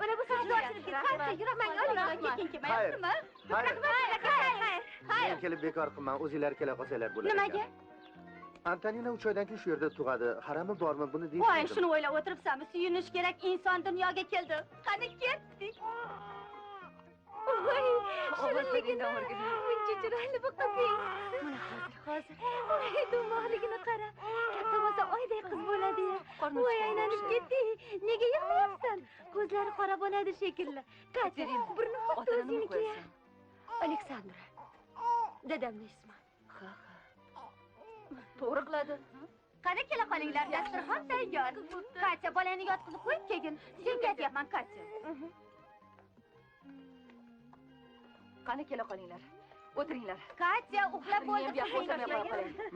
Mana bu siz Xayr. Xayr. Men kelib bekor qilman, o'zinglar kela qolsanglar bo'ladi. Nimaga? Antonina 3 oydan keyin shu yerda tug'adi. Harami bormi, buni deyish. Voy, shuni o'ylab o'tiribsanmi? Suyunish kerak, inson dunyoga keldi. Qani ketdik. Voy, shirinligini, buncha chiroyli bu qizing. Mana hozir. Voy, dumog'ligini qara. Katta bo'lsa oyday qiz bo'ladi-ya. Voy, aylanib ketdik. Nega yig'layapsan? Ko'zlari qora bo'ladi shekilli. Katya, burni xuddi o'ziniki. Aleksandra. Dadamning ismi. Ha, ha. To'g'ri qiladi. Qani kela qolinglar, dasturxon tayyor. Katya, bolani yotqizib qo'yib kelgin. Senga aytyapman, Katya. Qani kela qolinglar. O'tiringlar. Katya, uxlab bo'ldi.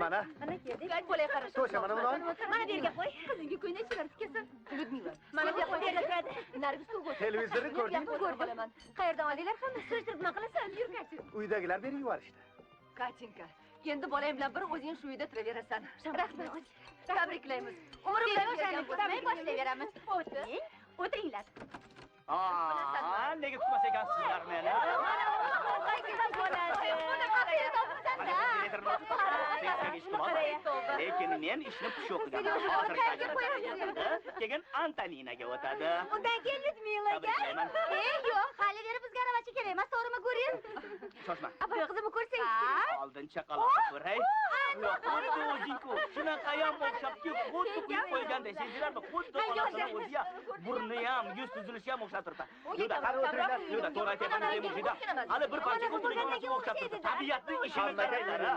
Mana. Mana keldik. Bo'lay qarash. To'sha, mana buni ol. Mana bu yerga qo'y. Qizingga ko'ylak chiqarib tikasan. Lyudmila. Mana bu yerga turadi. Narigi stulga o'tir. Televizorni ko'rdingmi? Ko'rdim. Qayerdan oldinglar hammasi? Surishtirib nima qilasan? Yur, Katya. Uydagilar berib yuborishdi. Katinka, endi bolang bilan bir o'zing shu uyda turaverasan. Rahmat. Tabriklaymiz. Umrim bilan kutmay boshlayveramiz. O'tiring, o'tiringlar. Nega kutmas ekansizlar meni? Lekin men ishni pishiq qilaman. Hozir keyin Antoninaga o'tadi. Undan keyin Lyudmilaga. Yo'q, hali beri bizga aravacha kerak emas, to'g'rimi, Gurin? Shoshma. Abay qizimni ko'rsang. Oldin chaqaloqni ko'ray. Xuddi o'zing-ku. Shunaqayam o'xshabki, xuddi quyib qo'yganday, sezdilarmi? Xuddi onasini o'zi ham, burni ham, yuz tuzilishi ham o'xshab turibdi. Yuda, Yuda, to'g'ri aytyapman, Mujida. Hali bir parcha o'zining onasiga o'xshab turibdi. Tabiatning ishini qaranglar, ha.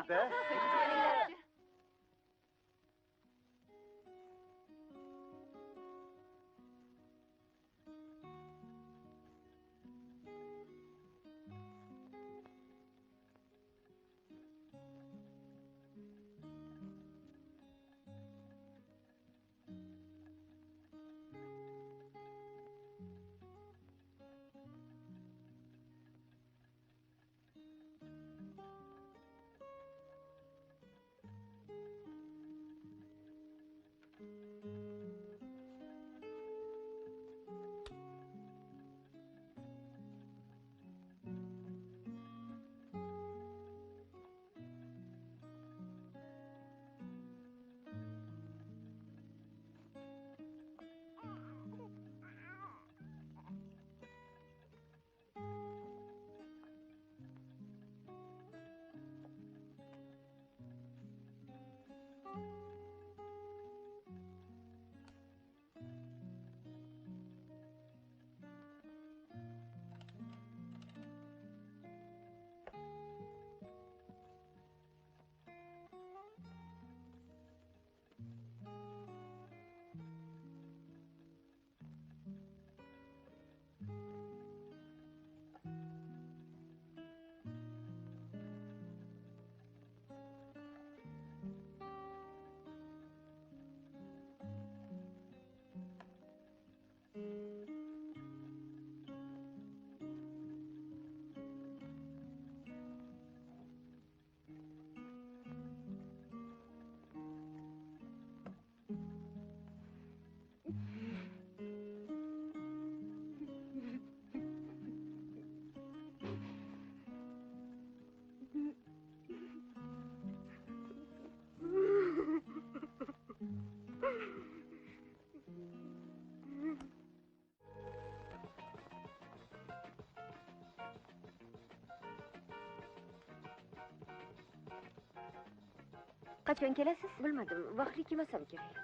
Qachon kelasiz? Bilmadim, vaqtli kelmasam kerak.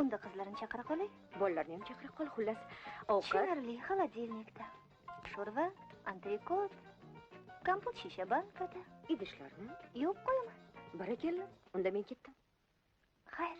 Unda qizlarni chaqira qolay. Bolalarni ham chaqira qol, xullas, ovqat. Tushunarli, холодильникda. Sho'rva, antrikot, kompot shisha bankada. Idishlarni yuvib qo'yaman. Barakalla, unda men ketdim. Xayr.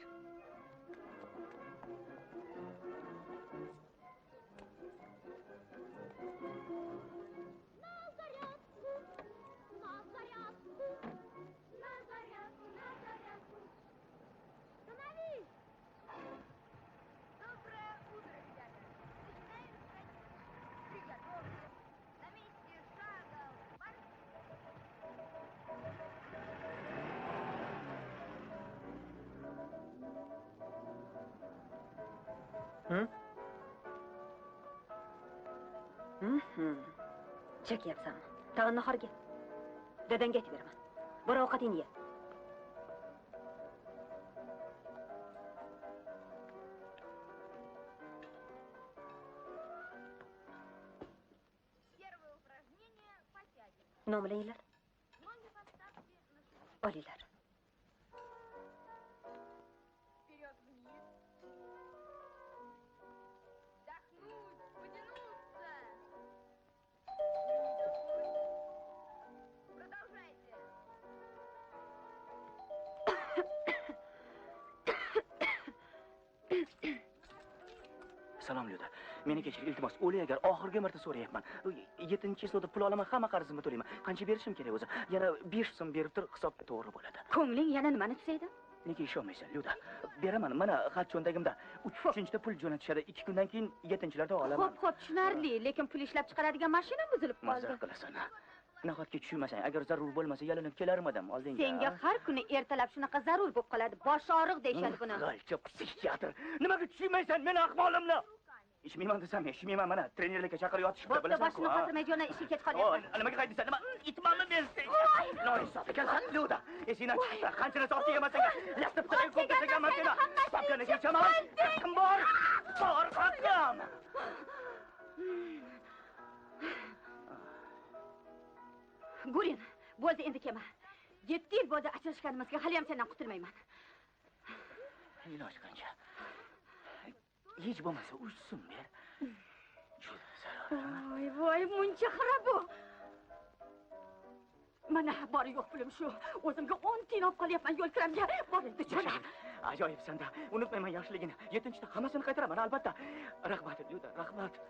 Chekyapsanmi? Tag'in nahorga. Dadangga aytib beraman. Bor ovqatingni ye. Nomlanglar. Olinglar. Salom Lyuda. Meni kechir, iltimos. O'lay agar oxirgi marta so'rayapman. 7-chisoda pul olaman, hamma qarzimni to'layman. Qancha berishim kerak o'zi? Yana 5 so'm berib tur, hisob to'g'ri bo'ladi. Ko'ngling yana nimani tuzaydi? Nega ishonmaysan, Lyuda? Beraman, mana xat cho'ntagimda. 3-da pul jo'natishadi. 2 kundan keyin 7-larda olaman. Xo'p, xo'p, tushunarli, lekin pul ishlab chiqaradigan mashinam buzilib qoldi. Maza qilasan. Nahotki tushunmasang, agar zarur bo'lmasa yalinib kelarmidim oldingga? Senga har kuni ertalab shunaqa zarur bo'lib qoladi. Bosh og'riq deyishadi buni. G'alcha psixiatr. Nimaga tushunmaysan meni ahvolimni? Ichmayman desam, ichmayman, mana trenerlikka chaqirib yotishibdi, bilasan-ku. Boshini qotirmay jo'na, ishga kech qolyapman. Nimaga qaytdingsan? Nima itmanmi men senga? Noinsof ekansan, Lyuda. Esingdan chiqibdi. Qancha narsa olib kelganman senga. Lasni pitaga ko'p tashlaganman seni. Papkani yechaman. Haqqim bor. Bor haqqim. Gurin, bo'ldi endi kelma. 7 yil bo'ldi ajrashganimizga, hali ham sendan qutulmayman. Iloj qancha? Hech bo'lmasa 3 so'm ber. Juda zarur. Voy, voy, muncha xira bu. Mana bori yo'q pulim shu. O'zimga 10 tiyin olib qolyapman yo'l kiramga. Bor endi jo'na. Ajoyibsan-da. Unutmayman yaxshiligini. 7-chida hammasini qaytaraman albatta. Rahmat, Lyuda, rahmat.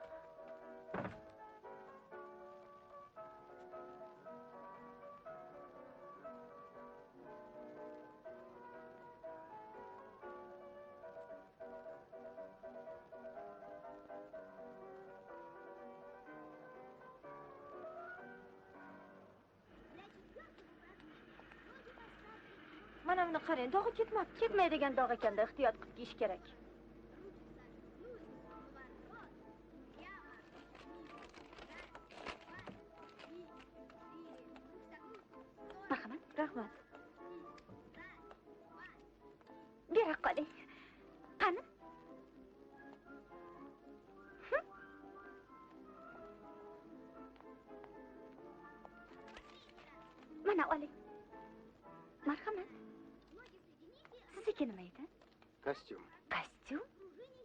Mana buni qarang, dog'i ketmabdi. Ketmaydigan dog' ekanda ehtiyot qilib kiyish kerak. Marhamat. Rahmat. Bera qoling. Qani? Mana oling. Marhamat. Sizniki nima edi? Kostyum. Kostyum?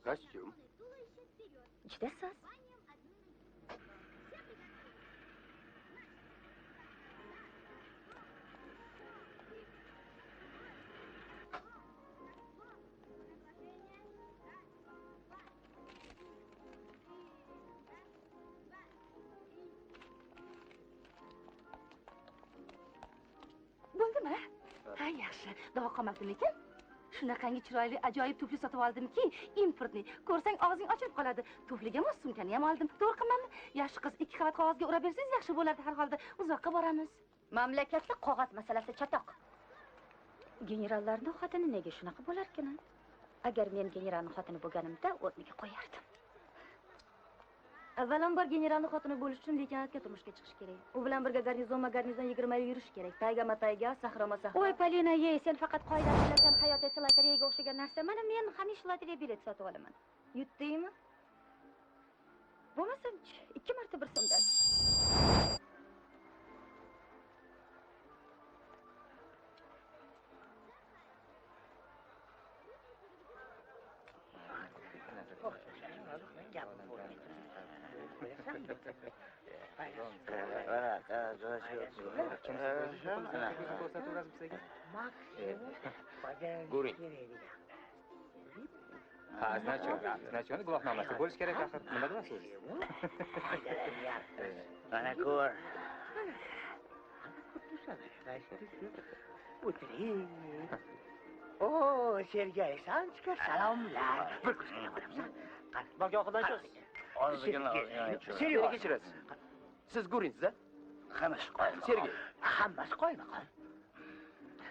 Kostyum. Juda soz. Bo'ldimi? Ha, yaxshi. Davo qolmadimikin? Shunaqangi chiroyli, ajoyib tufli sotib oldimki, importni. Ko'rsang og'zing ochilib qoladi. Tufliga mos sumkani ham oldim. To'g'ri qilmanmi? Yaxshi qiz, 2 qavat qog'ozga ura bersangiz yaxshi bo'lardi har holda. Uzoqqa boramiz. Mamlakatda qog'oz masalasi chatoq. Generallarning xotini nega shunaqa bo'larkin? Agar men generalning xotini bo'lganimda o'rniga qo'yardim. Avvalambor generalning xotini bo'lish uchun leytenantga turmushga chiqish kerak. U bilan birga garnizonma-garnizon 20 yil yurish kerak. Taygama-tayga, sahroma-sahro. Oy, Polina, ye, sen faqat qoidani bilasan, hayot esa lotereyaga o'xshagan narsa. Mana men hamisha lotereya bilet sotib olaman. Yutdingmi? Bo'lmasam-chi, 2 marta bir so'mdan. Gurin. Ha, значок. Значокni guvohnomasi bo'lish kerak axir. Nima deyapsiz? Mana ko'r. O'tiring. O, Sergey Alexandrovich, salomlar. Bir ko'zga qolamsan. Balki oxiridan Ozgina. Sergey kechirasiz. Siz Gurinsiz-a? Hammasi qoyilmaqom. Sergey. Hammasi qoyilmaqom.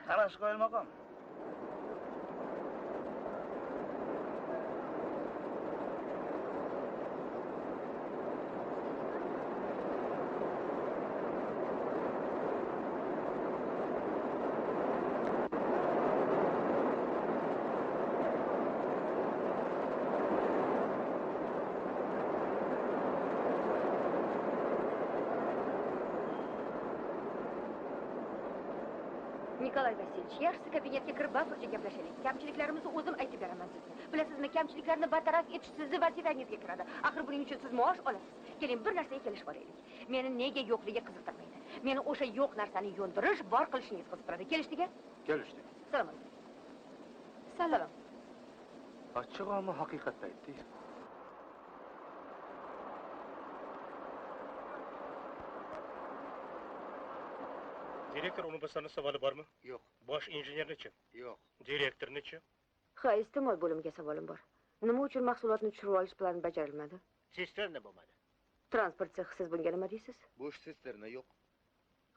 Hammasi qoyilmaqom. Nikolay Vasilevich, yaxshisi kabinetga kirib bafurja gaplashaylik. Kamchiliklarimizni o'zim aytib beraman sizga. Bilasizmi, kamchiliklarni bartaraf etish sizni vazifangizga kiradi. Axir buning uchun siz maosh olasiz. Keling, bir narsaga kelishib olaylik. Meni nega yo'qligi qiziqtirmaydi. Meni o'sha yo'q narsani yo'ndirish, bor qilishingiz qiziqtiradi. Kelishdik-a? Kelishdik. Salom alaykum. Salom. Achchiq ammo haqiqatni aytdingiz. Direktor o'rinbosarining savoli bormi? Yo'q. Bosh injenernichi? Yo'q. Direktornichi? Ha, iste'mol bo'limiga savolim bor. Nima uchun mahsulotni tushirib olish plani bajarilmadi? Sisterna bo'lmadi. Transport sexi, siz bunga nima deysiz? Bo'sh sisterna yo'q.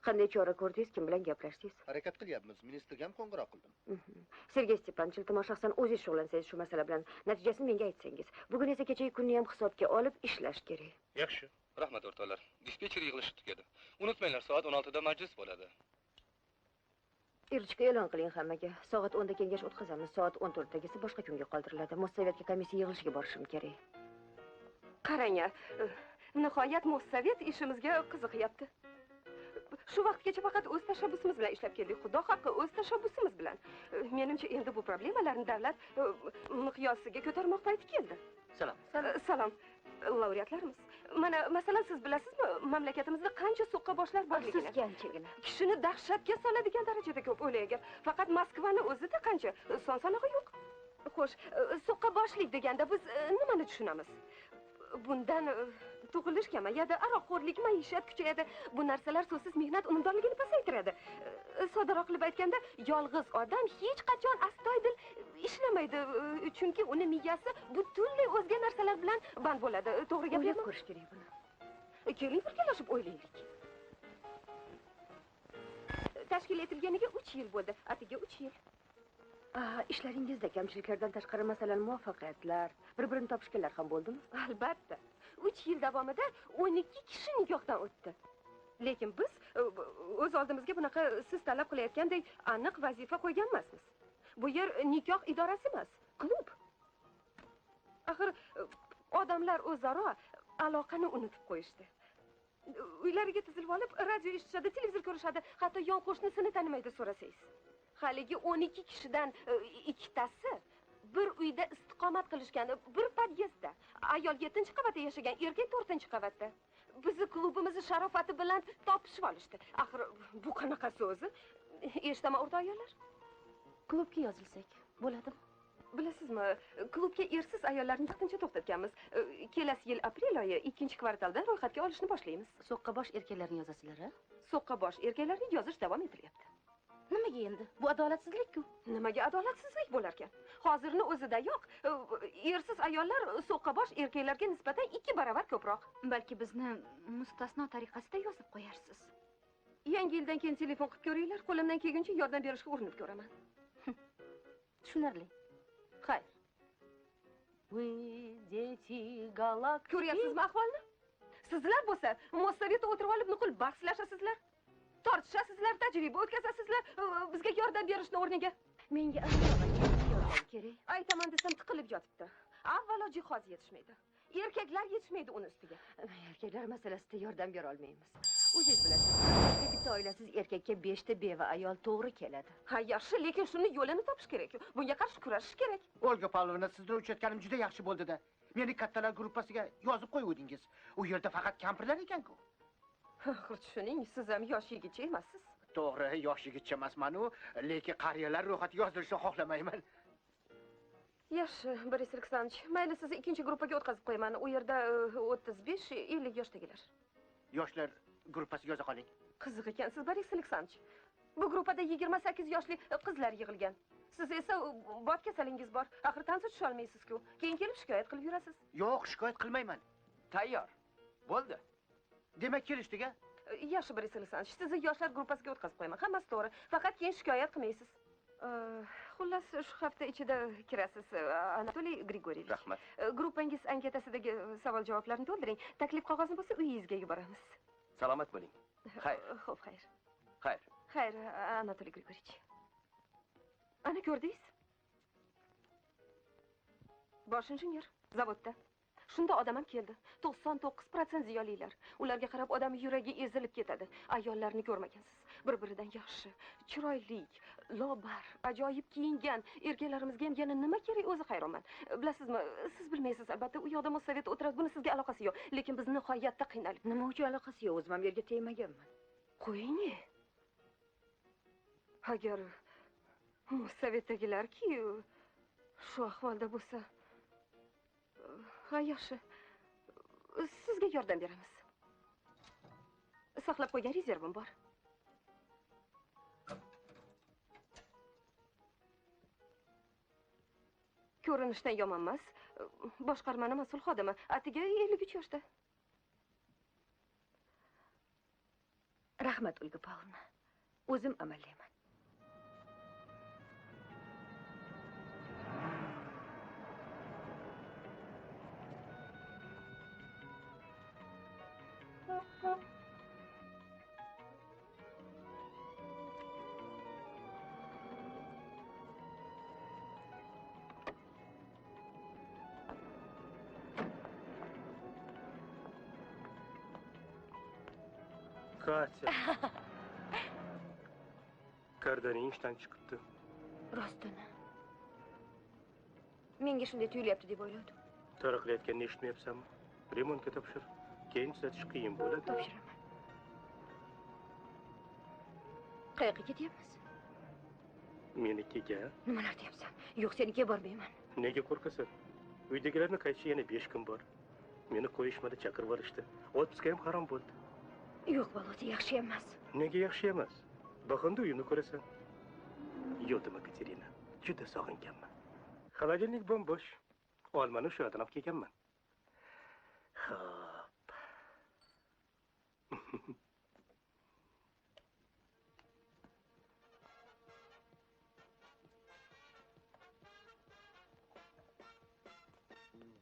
Qanday chora ko'rdingiz, kim bilan gaplashdingiz? Harakat qilyapmiz, ministrga ham qo'ng'iroq qildim. Sergey Stepanovich, iltimos shaxsan o'zingiz shug'ullansangiz shu masala bilan, natijasini menga aytsangiz. Bugun esa kechagi kunni ham hisobga olib ishlash kerak. Yaxshi. Rahmat o'rtoqlar. Dispetcher yig'ilishi tugadi. Unutmanglar, soat 16da majlis bo'ladi. Irchka e'lon qiling hammaga. Soat 10 da kengash o'tkazamiz. Soat 14dagisi boshqa kunga qoldiriladi. Mossovetga komissiya yig'ilishiga borishim kerak. Qarang, nihoyat Mossovet ishimizga qiziqyapti. Shu vaqtgacha faqat o'z tashabbusimiz bilan ishlab keldik. Xudo haqqi, o'z tashabbusimiz bilan. Menimcha endi bu problemalarni davlat miqyosiga ko'tarmoq payti keldi. Salom. Salom. Laureatlarimiz. Mana, masalan, siz bilasizmi, mamlakatimizda qancha so'qqaboshlar borligini? Sizga anchagina. Kishini dahshatga soladigan darajada ko'p o'ylay agar. Faqat Moskvani o'zida qancha son sanog'i yo'q. Xo'sh, so'qqaboshlik deganda biz nimani tushunamiz? Bundan tug'ilish kamayadi, aroqxo'rlik, maishat kuchayadi. Bu narsalar so'zsiz mehnat unumdorligini pasaytiradi. Soddaroq qilib aytganda, yolg'iz odam hech qachon astoydil ishlamaydi, chunki uni miyasi butunlay o'zga narsalar bilan band bo'ladi. To'g'ri gapirmaymi? O'ylab ko'rish kerak buni. Keling, birgalashib o'ylaylik. Tashkil etilganiga 3 yil bo'ldi, atiga 3 yil. Ishlaringizda kamchiliklardan tashqari, masalan, muvaffaqiyatlar, bir-birini topishganlar ham bo'ldimi? Albatta. 3 yil davomida 12 kishi nikohdan o'tdi. Lekin biz o'z oldimizga bunaqa siz talab qilayotgandek aniq vazifa qo'ygan emasmiz. Bu yer nikoh idorasi emas, klub. Axir odamlar o'zaro aloqani unutib qo'yishdi. Uylariga tizilib olib, radio eshitishadi, televizor ko'rishadi, hatto yon qo'shnisini tanimaydi so'rasangiz. Haligi 12 kishidan ikkitasi bir uyda istiqomat qilishgan, bir podyezdda. Ayol 7-qavatda yashagan, erkak 4-qavatda. Bizni klubimizni sharofati bilan topishib olishdi. Axir bu qanaqasi o'zi? Eshitaman o'rta ayollar. Klubga yozilsak bo'ladimi? Bilasizmi, klubga ersiz ayollarni vaqtincha to'xtatganmiz. Kelasi yil aprel oyi 2-kvartaldan ro'yxatga olishni boshlaymiz. So'qqabosh erkaklarni yozasizlar, a? So'qqabosh erkaklarni yozish davom etilyapti. Nimaga endi? Bu adolatsizlik-ku. Nimaga adolatsizlik bo'larkan? Hozirni o'zidayoq ersiz ayollar so'qqabosh erkaklarga nisbatan 2 barobar ko'proq. Balki bizni mustasno tariqasida yozib qo'yarsiz. Yangi yildan keyin telefon qilib ko'ringlar, qo'limdan kelguncha yordam berishga urinib ko'raman. Tushunarli. Xayr. Вы дети галактики. Ko'ryapsizmi ahvolni? Sizlar bo'lsa, Mossovetda o'tirib olib nuqul bahslashasizlar. Tortishasizlar, tajriba o'tkazasizlar, bizga yordam berishni o'rniga. Menga yordam kerak. Aytaman desam tiqilib yotibdi. Avvalo jihoz yetishmaydi. Erkaklar yetishmaydi uni ustiga. Erkaklar masalasida yordam bera olmaymiz. O'zingiz bilasiz, bitta oilasiz erkakka 5 ta beva ayol to'g'ri keladi. Ha, yaxshi, lekin shuni yo'lini topish kerak. Bunga qarshi kurashish kerak. Olga Pavlovna, sizni uchratganim juda yaxshi bo'ldi-da. Meni kattalar gruppasiga yozib qo'yuvdingiz. U yerda faqat kampirlar ekan-ku. Axir tushuning, siz ham yosh yigitcha emassiz. To'g'ri, yosh yigitcha emasman-u, lekin qariyalar ro'yxatiga yozilishni xohlamayman. Yaxshi, Boris Aleksandrovich, mayli sizni 2-gruppaga o'tkazib qo'yaman. U yerda 35-50 yoshdagilar. Yoshlar gruppasiga yoza qoling. Qiziq ekansiz, Boris Aleksandrovich. Bu gruppada 28 yoshli qizlar yig'ilgan. Siz esa bot kasalingiz bor. Axir tansa tusha olmaysiz-ku. Keyin kelib shikoyat qilib yurasiz. Yo'q, shikoyat qilmayman. Tayyor. Bo'ldi. Demak, kelishdik-a? Yaxshi, Boris Aleksandrovich, sizni yoshlar gruppasiga o'tkazib qo'yaman. Hammasi to'g'ri. Faqat keyin shikoyat qilmaysiz. Xullas, shu hafta ichida kirasiz, Anatoliy Grigorievich. Rahmat. Gruppangiz anketasidagi savol-javoblarni to'ldiring. Taklif qog'ozini bo'lsa uyingizga yuboramiz. Salomat bo'ling. Xayr. Xo'p, xayr. Xayr. Xayr, Anatoliy Grigorievich. Ana ko'rdingiz? Bosh injener zavodda. Shunda odam ham keldi. 99% ziyolilar. Ularga qarab odam yuragi ezilib ketadi. Ayollarni ko'rmagansiz. Bir-biridan yaxshi, chiroyli, lobar, ajoyib kiyingan erkaklarimizga ham yana nima kerak o'zi hayronman. Bilasizmi, siz bilmaysiz albatta, u yoqda Mossovetda o'tiradi, buni sizga aloqasi yo'q. Lekin biz nihoyatda qiynalib. Nima uchun aloqasi yo'q? O'zim ham yerga tegmaganman. Qo'ying. Agar Mossovetdagilar-ki shu ahvolda bo'lsa, ha, yaxshi. Sizga yordam beramiz. Saqlab qo'ygan rezervim bor. Ko'rinishdan yomon emas. Boshqarmani mas'ul xodimi. Atiga 53 yoshda. Rahmat, Olga Pavlovna. O'zim amallayman. Katya. Kardaning ishdan chiqibdi. Rostini. Menga shunday tuyulyapti deb o'yladim. Taraqlayotganini eshitmayapsanmi? Remontga topshir. Keyin tuzatish qiyin bo'ladi. Topshiraman. Qayoqqa ketyapmiz? Menikiga. Nimalar deyapsan? Yo'q, senikiga bormayman. Nega qo'rqasan? Uydagilarni qaytishi yana 5 kun bor. Meni qo'yishmadi, chaqirib olishdi. Otpuska ham harom bo'ldi. Yo'q, Volodya, yaxshi emas. Nega yaxshi emas? Bahonda uyimni ko'rasan. Yo'qmi, Katerina? Juda sog'inganman. Xolodilnik bo'm-bo'sh. Olmani shu yerdan olib kelganman. Xo'p.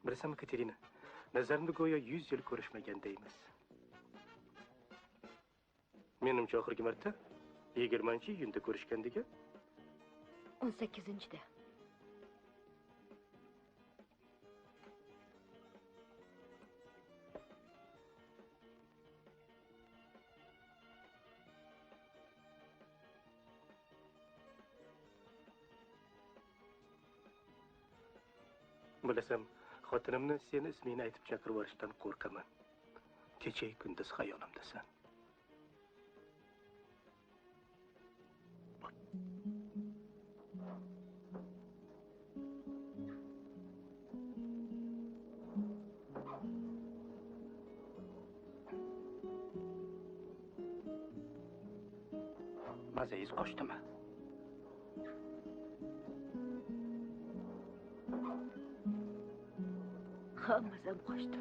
Bilasanmi, Katerina, nazarimda go'yo 100 yil ko'rishmagandaymiz. Menimcha oxirgi marta 20-iyunda ko'rishgandik. 18-da. Bilasam, xotinimni seni ismingni aytib chaqirib yuborishdan qo'rqaman. Kecha kunduz xayolimdasan. Mazangiz qochdimi? Ha, mazam qochdi.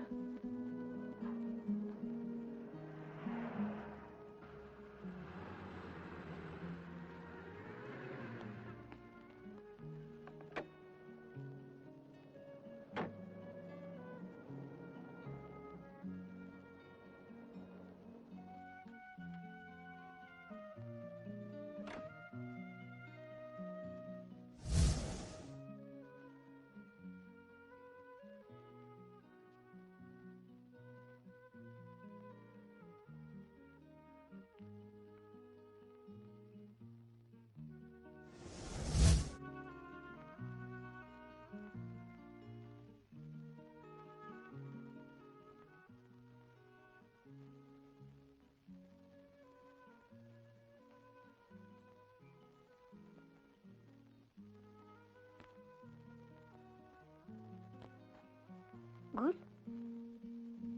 Gul,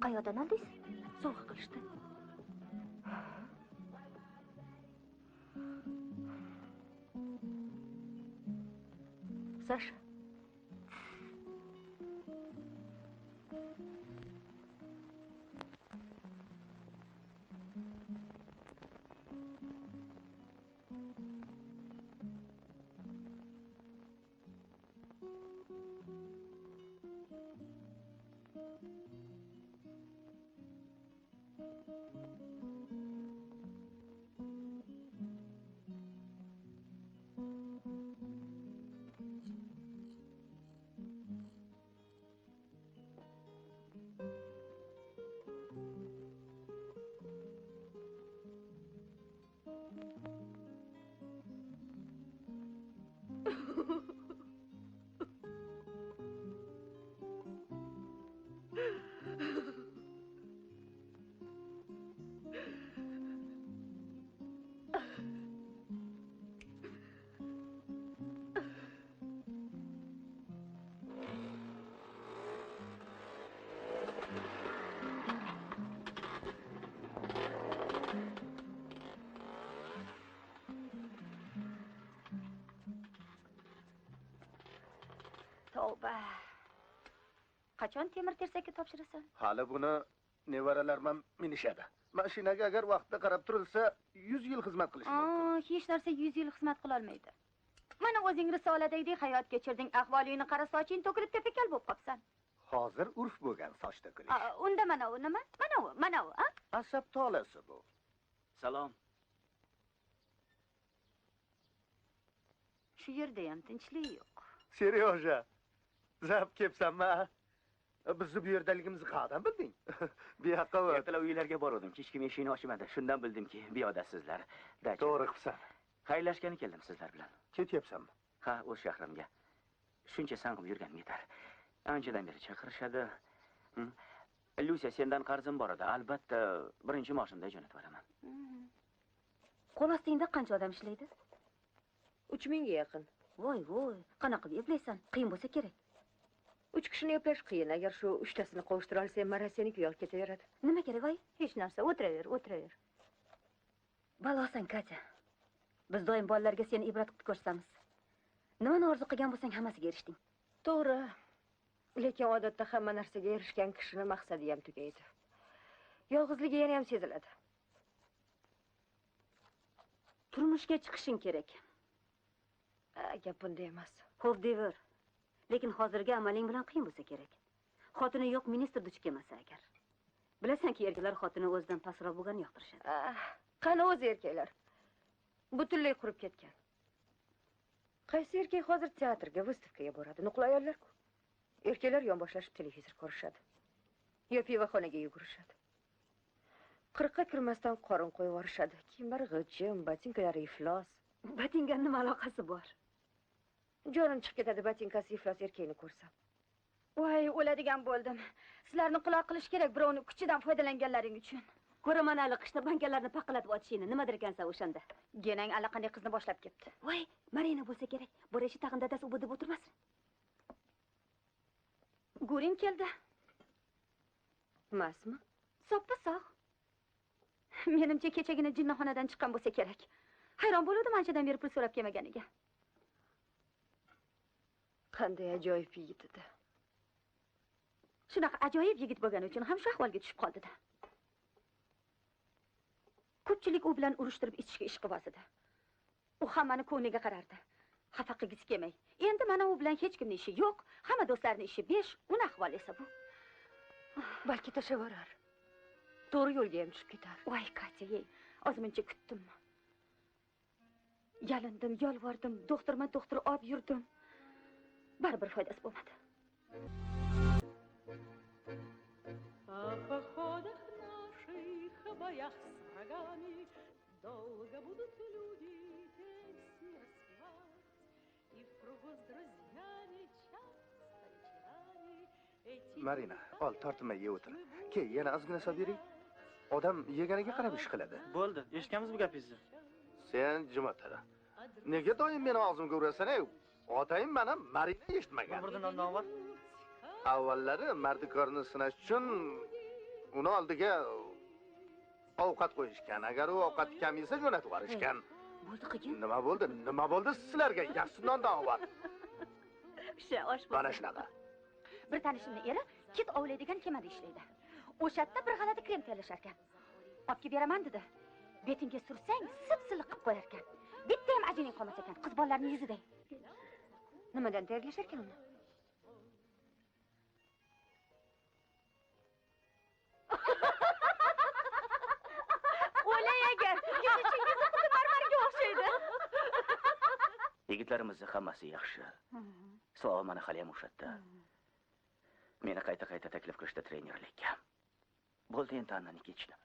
qayoqdan oldingiz? Sovg'a qilishdi. Sasha. Tavba. Qachon temir tersakka topshirasan? Hali buni nevaralarim ham minishadi. Mashinaga agar vaqtda qarab turilsa, 100 yil xizmat qilishi mumkin. Hech narsa 100 yil xizmat qila olmaydi. Mana o'zing risoladagidek hayot kechirding, ahvolingni qara, soching to'kilib tepakal bo'lib qolsan. Hozir urf bo'lgan soch to'kilish. Unda mana u nima? Mana u, mana u, a? Asab tolasi bu. Salom. Shu yerda ham tinchlik yo'q. Seryoja, zap kepsanmi? Bizni bu yerdaligimizni qayerdan bilding? Bu yoqqa o't. Ertalab uylarga bordim, hech kim eshikni ochmadi. Shundan bildimki, bu yoqdasizlar. To'g'ri qilsan. Xayrlashgani keldim sizlar bilan. Ketyapsanmi? Ha, o'z shahrimga. Shuncha sanqib yurganim yetar. Anchadan beri chaqirishadi. Lusiya, sendan qarzim bor edi. Albatta, birinchi maoshimda jo'natib yuboraman. Qo'l ostingda qancha odam ishlaydi? 3000 ga yaqin. Voy, voy, qanaqa qilib eplaysan? Qiyin bo'lsa kerak. 3 kishini eplash qiyin. Agar shu 3 tasini qovuштыра olsang, mara seniki yo'q ketaveradi. Nima kerak, voy? Hech narsa, o'tiraver, o'tiraver. Balosan, Katya. Biz doim bolalarga seni ibrat qilib ko'rsatamiz. Nimani orzu qilgan bo'lsang, hammasiga erishding. To'g'ri. Lekin odatda hamma narsaga erishgan kishini maqsadi ham tugaydi. Yolg'izligi yana ham seziladi. Turmushga chiqishing kerak. Gap bunda emas. Xo'p dever. Lekin hozirgi amaling bilan qiyin bo'lsa kerak. Xotini yo'q ministr duch kelmasa agar. Bilasanki, erkaklar xotini o'zidan pastroq bo'lganini yoqtirishadi. Qani o'zi erkaklar? Butunlay qurib ketgan. Qaysi erkak hozir teatrga, выставкаga boradi? Nuqul ayollar-ku. Erkaklar yonboshlashib televizor ko'rishadi. Yo pivoxonaga yugurishadi. 40ga kirmasdan qorin qo'yib yuborishadi. Kiyimlari g'ijim, botinkalari iflos. Botinkani nima aloqasi bor? Jonim chiqib ketadi botinkasi iflos erkakni ko'rsam. Voy, o'ladigan bo'ldim. Sizlarni quloq qilish kerak birovni kuchidan foydalanganlaring uchun. Ko'raman hali qishda bankalarni paqillatib otishingni. Nimadir ekansan o'shanda? Genang allaqanday qizni boshlab ketdi. Voy, Marina bo'lsa kerak. Bo'rashi tag'in dadasi u deb o'tirmasin. Guring keldi. Masmi? Soppa-sog'. Menimcha kechagina jinnixonadan chiqqan bo'lsa kerak. Hayron bo'ldim anchadan beri pul so'rab kelmaganiga. Qanday ajoyib yigit edi. Shunaqa ajoyib yigit bo'lgani uchun ham shu ahvolga tushib qoldi-da. Ko'pchilik u bilan urushtirib ichishga ishqiboz edi. U hammani ko'ngliga qarardi. Xafa qilgisi kelmay. Endi mana u bilan hech kimning ishi yo'q, hamma do'stlarning ishi 5, uni ahvoli esa bu. Balki tashlab yuborar. To'g'ri yo'lga ham tushib ketar. Voy, Katya, ey, ozmuncha kutdim. Yalindim, yolvordim, doktorma-doktor olib yurdim. Baribir foydasi bo'lmadi. О походах наших, о боях с врагами долго будут люди песни распевать, и в кругу с друзьями часто вечерами эти. Marina, ol, tortinmay ye o'tir. Kel, yana ozgina solib bering. Odam yeganiga qarab ish qiladi. Bo'ldi, eshitganmiz bu gapingizni. Sen jumatara. Nega doim meni og'zimga urasan, ey? Otayim meni Marina eshitmagan. Bir nondan bor. Avvallari mardikorni sinash uchun uni oldiga ovqat qo'yishgan. Agar u ovqat kam yesa jo'natib yuborishgan. Bo'ldi qilgin. Nima bo'ldi? Nima bo'ldi sizlarga? Yaxshi nondan bor. O'sha osh bo'ldi. Mana shunaqa. Bir tanishimni eri kit ovlaydigan kemada ishlaydi. O'sha yerda bir g'alati krem tayyorlashar ekan. Olib kelib beraman dedi. Betingga sursang, sip-siliq qilib qo'yar ekan. Bitta ham ajining qolmas ekan, qiz bolalarning yuziday. Nimadan tayyorlashar ekan uni? O'lay agar, yuzi xuddi marmarga o'xshaydi. Yigitlarimizni hammasi yaxshi. Slava mana hali ham o'sha. Meni qayta-qayta taklif qilishdi trenerlikka. Bo'ldi endi Annani kechdim.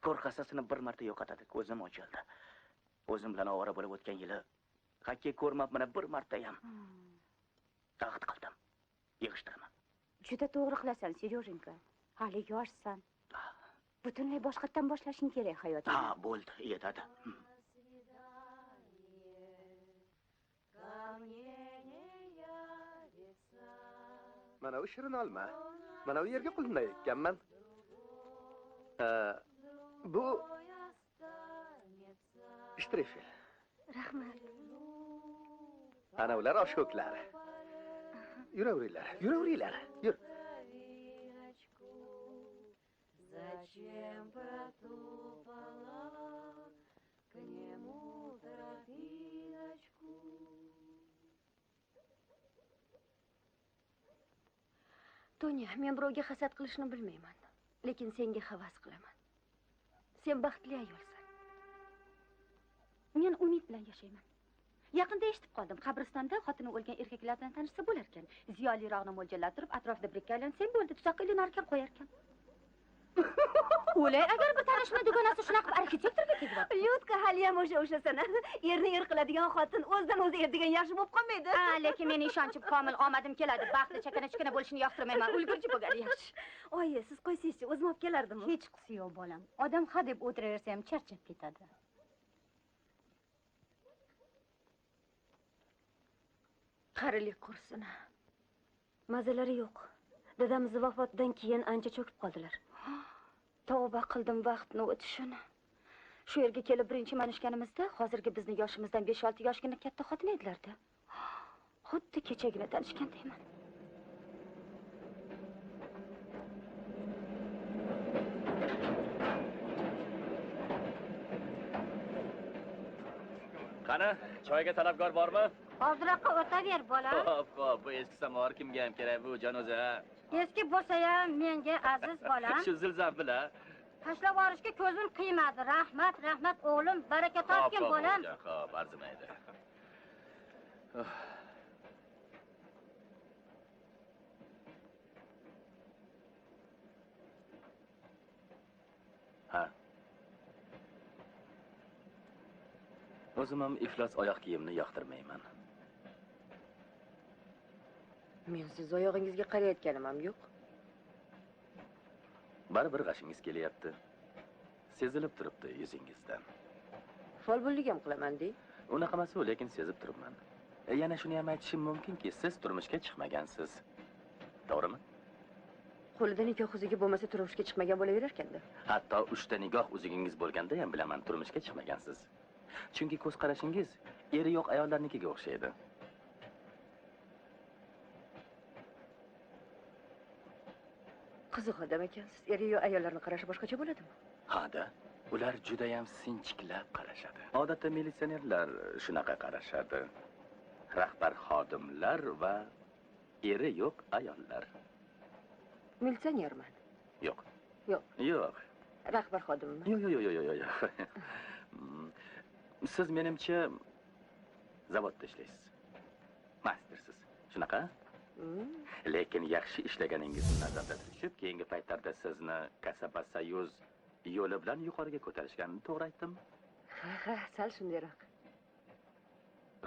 Ko'r hassasini bir marta yo'qotadi, ko'zim ochildi. O'zim bilan ovora bo'lib o'tgan yili xokkey ko'rmabman bir marta ham. Taxt qildim. Yig'ishtiraman. Juda to'g'ri qilasan, Seryojenka. Hali yoshsan. Butunlay boshqatdan boshlashing kerak hayotingni. Ha, bo'ldi, yetadi. Mana u shirin olma. Mana u yerga qulunay ekkanman. Bu shtrifel. Rahmat. Ana ular oshko'klari. Yuraveringlar, yuraveringlar. Yur. Зачем протопала к нему тропиночку? Tonya, men birovga hasad qilishni bilmayman, lekin senga havas qilaman. Sen baxtli ayolsan. Men umid bilan yashayman. Yaqinda eshitib qoldim, qabristonda xotini o'lgan erkaklar bilan tanishsa bo'larkan. Ziyoliroqni mo'ljallab turib, atrofida birikka aylansang bo'ldi, tuzoqqa ilinarkan, qo'yarkan. O'lay, agar bir tanishni dugonasi shunaqa qilib arxitektorga tegyapti. Lyudka haliyam o'sha o'shasana. Erni er qiladigan xotin o'zidan o'zi er degan yaxshi bo'lib qolmaydi. Ha, lekin meni ishonchim komil, omadim keladi. Baxtli chakana-chukana bo'lishini yoqtirmayman. Ulgurji bo'lgani yaxshi. Oyi, siz qo'ysangizchi, o'zim olib kelardim. Hech qisi yo'q bolam. Odam ha deb o'tiraversa ham charchab ketadi. Qarilik qursin. Mazalari yo'q. Dadamiz vafotidan keyin ancha cho'kib qoldilar. Tavba qildim vaqtni o'tishini. Shu yerga kelib birinchi manishganimizda hozirgi bizni yoshimizdan 5-6 yoshgina katta xotin edilar-da. Xuddi kechagina tanishgandayman. Qani, choyga talabgor bormi? Hozirroqqa o'taver, bolam. Xo'p, xo'p, bu eski samovar kimga ham kerak bu jon o'zi, ha? Eski bo'lsa ham menga aziz bolam. Shu zilzam bilan tashlab yuborishga ko'zim qiymadi. Rahmat, rahmat o'g'lim, baraka topgin bolam. Xo'p, arzimaydi. Ha. O'zim ham iflos oyoq kiyimni yoqtirmayman. Men siz oyog'ingizga qarayotganim ham yo'q. Baribir g'ashingiz kelyapti. Sezilib turibdi yuzingizdan. Folbinlik ham qilaman dey. Unaqa emas u, lekin sezib turibman. Yana shuni ham aytishim mumkinki, siz turmushga chiqmagansiz. To'g'rimi? Qo'lida nikoh uzugi bo'lmasa turmushga chiqmagan bo'laverarkan-da. Hatto 3 ta nikoh uzugingiz bo'lganda ham bilaman turmushga chiqmagansiz. Chunki ko'z qarashingiz eri yo'q ayollarnikiga o'xshaydi. Qiziq odam ekansiz. Eri yo'q ayollarning qarashi boshqacha bo'ladimi? Ha-da, ular juda ham sinchiklab qarashadi. Odatda militsionerlar shunaqa qarashadi. Rahbar xodimlar va eri yo'q ayollar. Militsionerman. Yo'q. Yo'q. Yo'q. Rahbar xodimman. Yo'q, yo'q, yo'q, yo'q, yo'q. Siz menimcha zavodda ishlaysiz. Mastersiz. Shunaqa? Lekin yaxshi ishlaganingizni nazarda tutib, keyingi paytlarda sizni Kasaba Soyuz yo'li bilan yuqoriga ko'tarishganini to'g'ri aytdimmi? Ha, ha, sal shundayroq.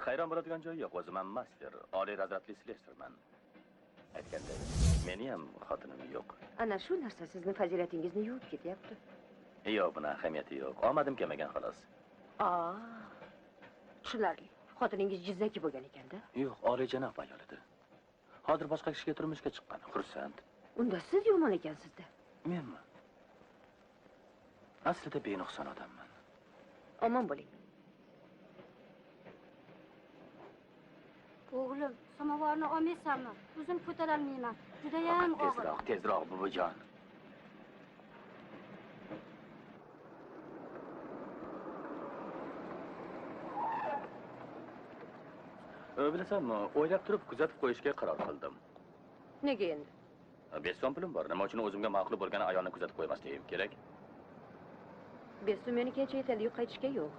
Hayron bo'ladigan joyi yo'q, o'zim ham master, oliy razryadli slesarman. Aytganday, meni ham xotinim yo'q. Ana shu narsa sizni fazilatingizni yuvib ketyapti. Yo'q, buni ahamiyati yo'q. Omadim kelmagan xolos. Tushunarli. Xotiningiz jizzaki bo'lgan ekanda? Yo'q, oliyjanob ayol edi. Hozir boshqa kishiga turmushga chiqqan, xursand. Unda siz yomon ekansizda. Menmi? Aslida benuqson odamman. Omon bo'ling. O'g'lim, samovarni olmaysanmi? O'zim ko'tarolmayman. Judayam og'ir. Tezroq, tezroq buvijon. Bilasanmi, o'ylab turib kuzatib qo'yishga qaror qildim. Nega endi? 5 so'm pulim bor. Nima uchun o'zimga ma'qul bo'lgan ayolni kuzatib qo'ymasligim kerak? 5 so'm meni kecha yetadi, yo'q qaytishga yo'q.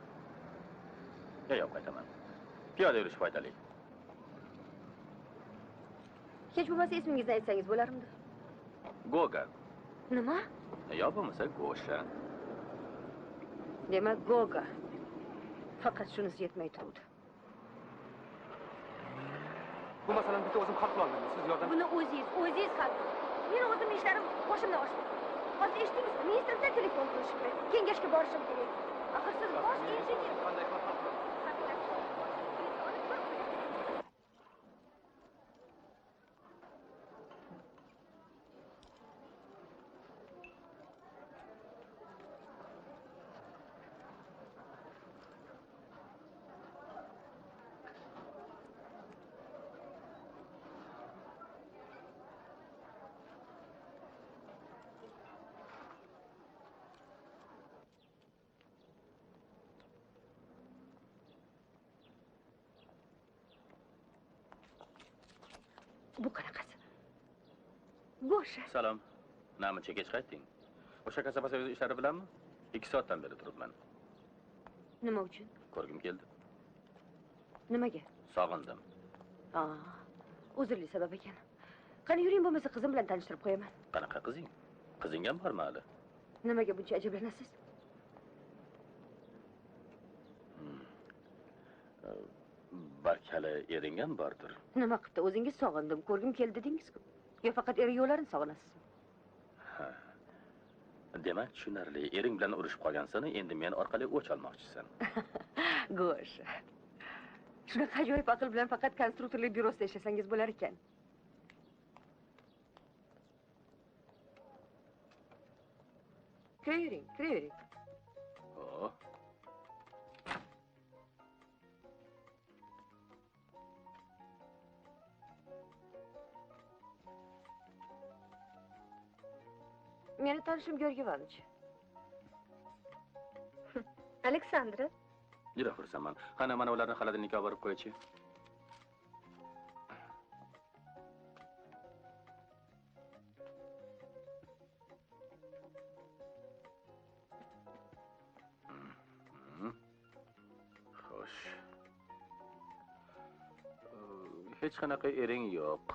Yo'q, qaytaman. Piyoda yurish foydali. Hech bo'lmasa ismingizni aytsangiz bo'larmidi? Goga. Nima? Yo bo'lmasa Gosha. Demak, Goga. Faqat shunisi yetmay turdi. Bu masalani bitta o'zim hal qila olmayman. Siz yordam. Buni o'zingiz hal qiling. Meni o'zim ishlarim boshimdan oshdi. Hozir eshitdingizmi? Ministrdan telefon qilishibdi. Kengashga borishim kerak. Axir siz bosh injener. Qanday qilib hal qilamiz? Bu qanaqasi? Gosha. Salom. Namuncha kech qaytding? O'sha kasaba soyuz ishlari bilanmi? 2 soatdan beri turibman. Nima uchun? Ko'rgim keldi. Nimaga? Sog'indim. Uzrli sabab ekan. Qani yuring, bo'lmasa qizim bilan tanishtirib qo'yaman. Qanaqa qizing? Qizing ham bormi hali? Nimaga buncha ajablanasiz? Balki hali ering ham bordir. Nima qilibdi? O'zingiz sog'indim, ko'rgim keldi dedingiz-ku. Yo faqat eri yo'larini sog'inasizmi? Ha. Demak, tushunarli. Ering bilan urushib qolgansan, endi men orqali o'ch olmoqchisan. Gosha. Shunaqa ajoyib aql bilan faqat konstruktorlik byurosida ishlasangiz bo'lar ekan. Kiravering, kiravering. Oh. Meni tanishim Georgiy Ivanovich. Aleksandra. Juda xursandman. Qani, mana ularni xolodilnikka olib borib qo'ychi. Xo'sh. Hech qanaqa ering yo'q.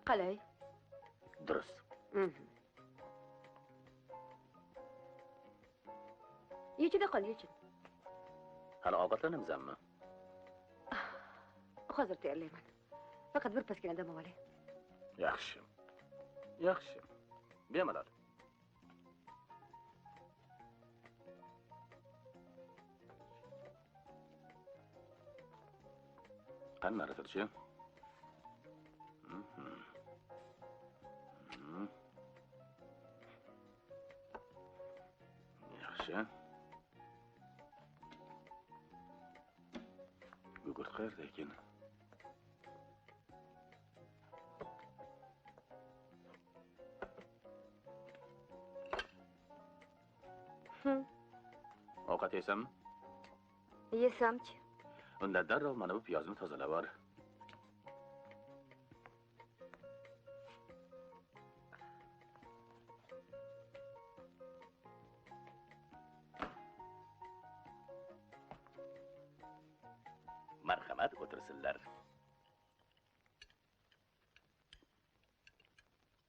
Qalay? Durust. Yechina qol, yechin. Hali ovqatlanamizmi? Hozir tayyorlayman. Faqat bir pasgina dam olay. Yaxshi. Yaxshi. Bemalol. Qani nari turchi? Yaxshi. Gugurt qayerda ekan? Ovqat yeysanmi? Yesamchi. Unda darrov mana bu piyozni tozalab bor. Marhamat, o'tirsinlar.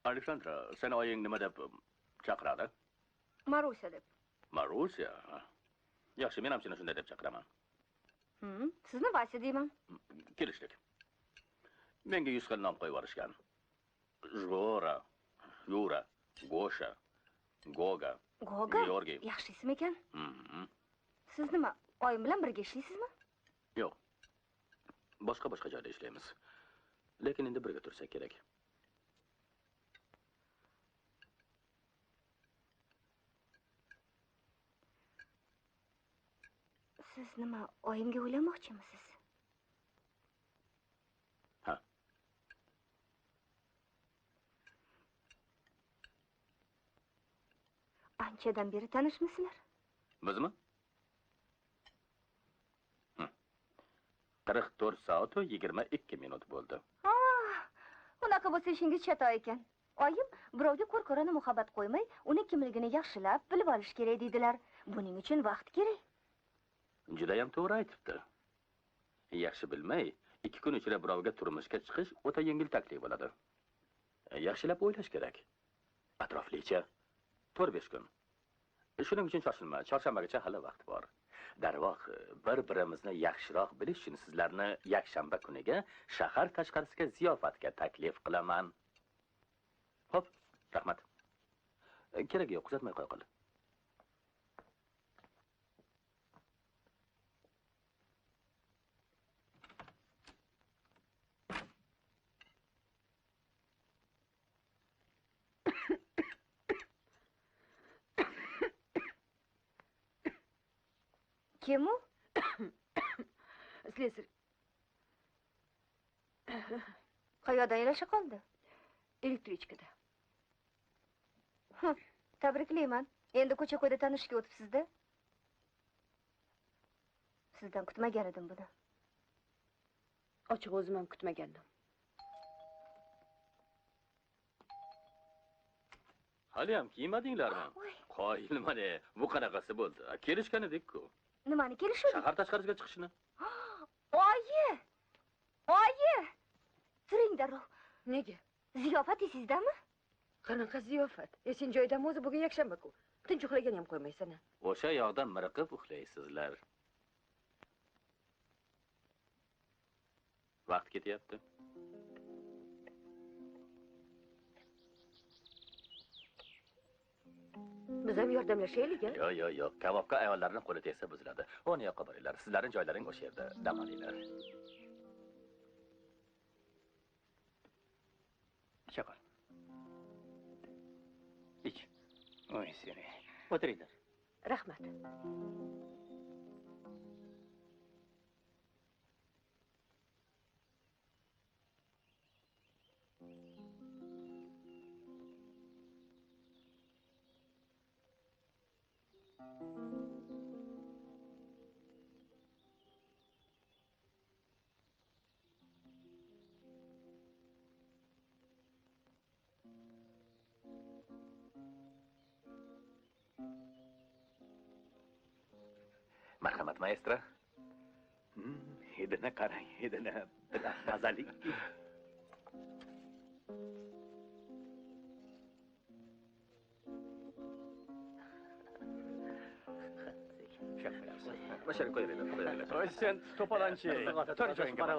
Aleksandra, seni oying nima deb chaqiradi? Marusia deb. Marusia? Yaxshi, men ham seni shunday deb chaqiraman. Sizni Vasya deyman. Kelishdik. Menga 100 xil nom qo'yib yuborishgan. Jora, Yura, Gosha, Goga. Goga? Georgiy. Yaxshi ism ekan. Siz nima, oyim bilan birga ishlaysizmi? Yo'q. Boshqa joyda ishlaymiz. Lekin endi birga tursak kerak. Siz nima, oyimga uylanmoqchimisiz? Ha. Anchadan beri tanishmisizlar? Bizmi? 44 soat va 22 minut bo'ldi. Unaqa bo'lsa ishingiz chatoq ekan. Oyim birovga ko'r-ko'rona muhabbat qo'ymay, uni kimligini yaxshilab bilib olish kerak deydilar. Buning uchun vaqt kerak. Juda ham to'g'ri aytibdi. Yaxshi bilmay, 2 kun ichida birovga turmushga chiqish o'ta yengil taklif bo'ladi. Yaxshilab o'ylash kerak. Atroflicha 4-5 kun. Shuning uchun shoshilma, chorshanbagacha hali vaqt bor. Darvoq, bir-birimizni yaxshiroq bilish uchun sizlarni yakshanba kuniga shahar tashqarisiga ziyofatga taklif qilaman. Xo'p, rahmat. Keragi yo'q, kuzatmay qo'ya qol. Kim u? Slesar. Qayoqdan yarasha qoldi? Elektrichkada. Tabriklayman. Endi ko'cha-ko'yda tanishga o'tibsiz-da. Sizdan kutmagan edim buni. Ochig'i o'zim ham kutmagandim. Hali ham kiymadinglarmi? Qoyilman, bu qanaqasi bo'ldi? Kelishgan edik-ku. Nimani kelishuvdik? Shahar tashqarisiga chiqishni. Oyi! Oyi! Turing darrov. Nega? Ziyofat esingizdami? Qanaqa ziyofat? Esing joyidami o'zi? Bugun yakshanba-ku. Tinch uxlagani ham qo'ymaysan. O'sha yoqda miriqib uxlaysizlar. Vaqt ketyapti. Biz ham yordamlashaylik, a? Yo'q, yo'q, yo'q. Kabobga ayollarning qo'li tegsa buziladi. O'ni yoqqa boringlar. Sizlarning joylaring o'sha yerda. Dam olinglar. Icha qol. Ich. Oy seni. O'tiringlar. Rahmat. Marhamat, maestro. Hidini qarang, hidini. Mazali. Bashar qo'yinglar, qo'yinglar. Oy sen to'polonchi. Tur joyingga bor.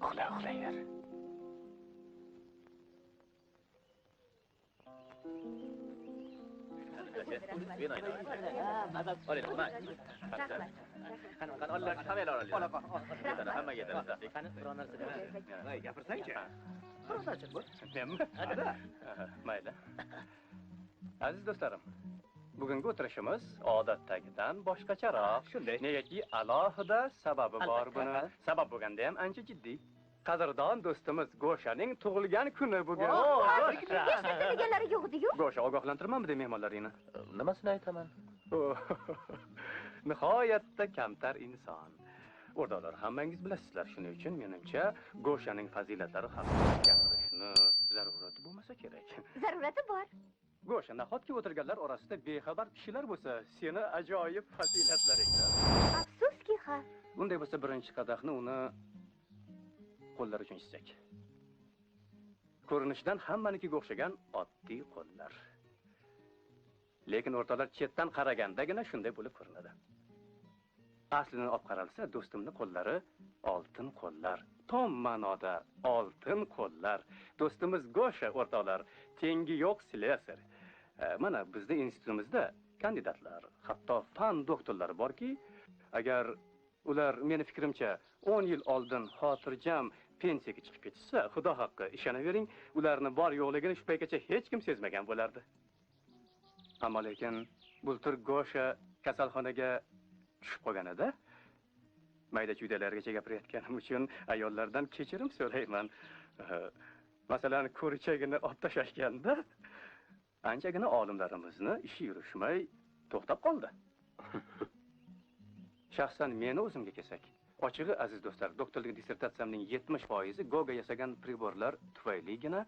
Uxla, uxlayver. Gapirsangchi. Menmi? Mayli. Aziz do'stlarim, bugungi o'tirishimiz odatdagidan boshqacharoq. Shunday. Negaki alohida sababi bor buni. Sabab bo'lganda ham ancha jiddiy. Qadrdon do'stimiz Goshaning tug'ilgan kuni bugun. Hech narsa deganlari yo'q edi-yu. Gosha, ogohlantirmanmi mehmonlaringni? Nimasini aytaman? Nihoyatda kamtar inson. O'rtoqlar, hammangiz bilasizlar, shuning uchun menimcha Goshaning fazilatlari haqida gapirishni zarurati bo'lmasa kerak. Zarurati bor. Gosha, nahotki o'tirganlar orasida bexabar kishilar bo'lsa, seni ajoyib fazilatlaringdan. Afsuski, ha. Bunday bo'lsa birinchi qadahni uni qo'llar uchun ichsak. Ko'rinishidan hammanikiga o'xshagan oddiy qo'llar. Lekin o'rtoqlar chetdan qaragandagina shunday bo'lib ko'rinadi. Aslini olib qaralsa, do'stimning qo'llari oltin qo'llar. Tom ma'noda oltin qo'llar. Do'stimiz Gosha o'rtoqlar, tengi yo'q slesar. Mana bizda institutimizda kandidatlar, hatto fan doktorlari borki, agar ular meni fikrimcha 10 yil oldin xotirjam pensiyaga chiqib ketishsa, xudo haqqi ishonavering, ularni bor yo'qligini shu paytgacha hech kim sezmagan bo'lardi. Ammo lekin bultur Gosha kasalxonaga tushib qolganida mayda-chuydalargacha gapirayotganim uchun ayollardan kechirim so'rayman. Masalan, ko'richagini olib tashlashganda anchagina olimlarimizni ishi yurishmay to'xtab qoldi. Shaxsan meni o'zimga kelsak, ochig'i aziz do'stlar, doktorlik dissertatsiyamning 70% Goga yasagan priborlar tufayligina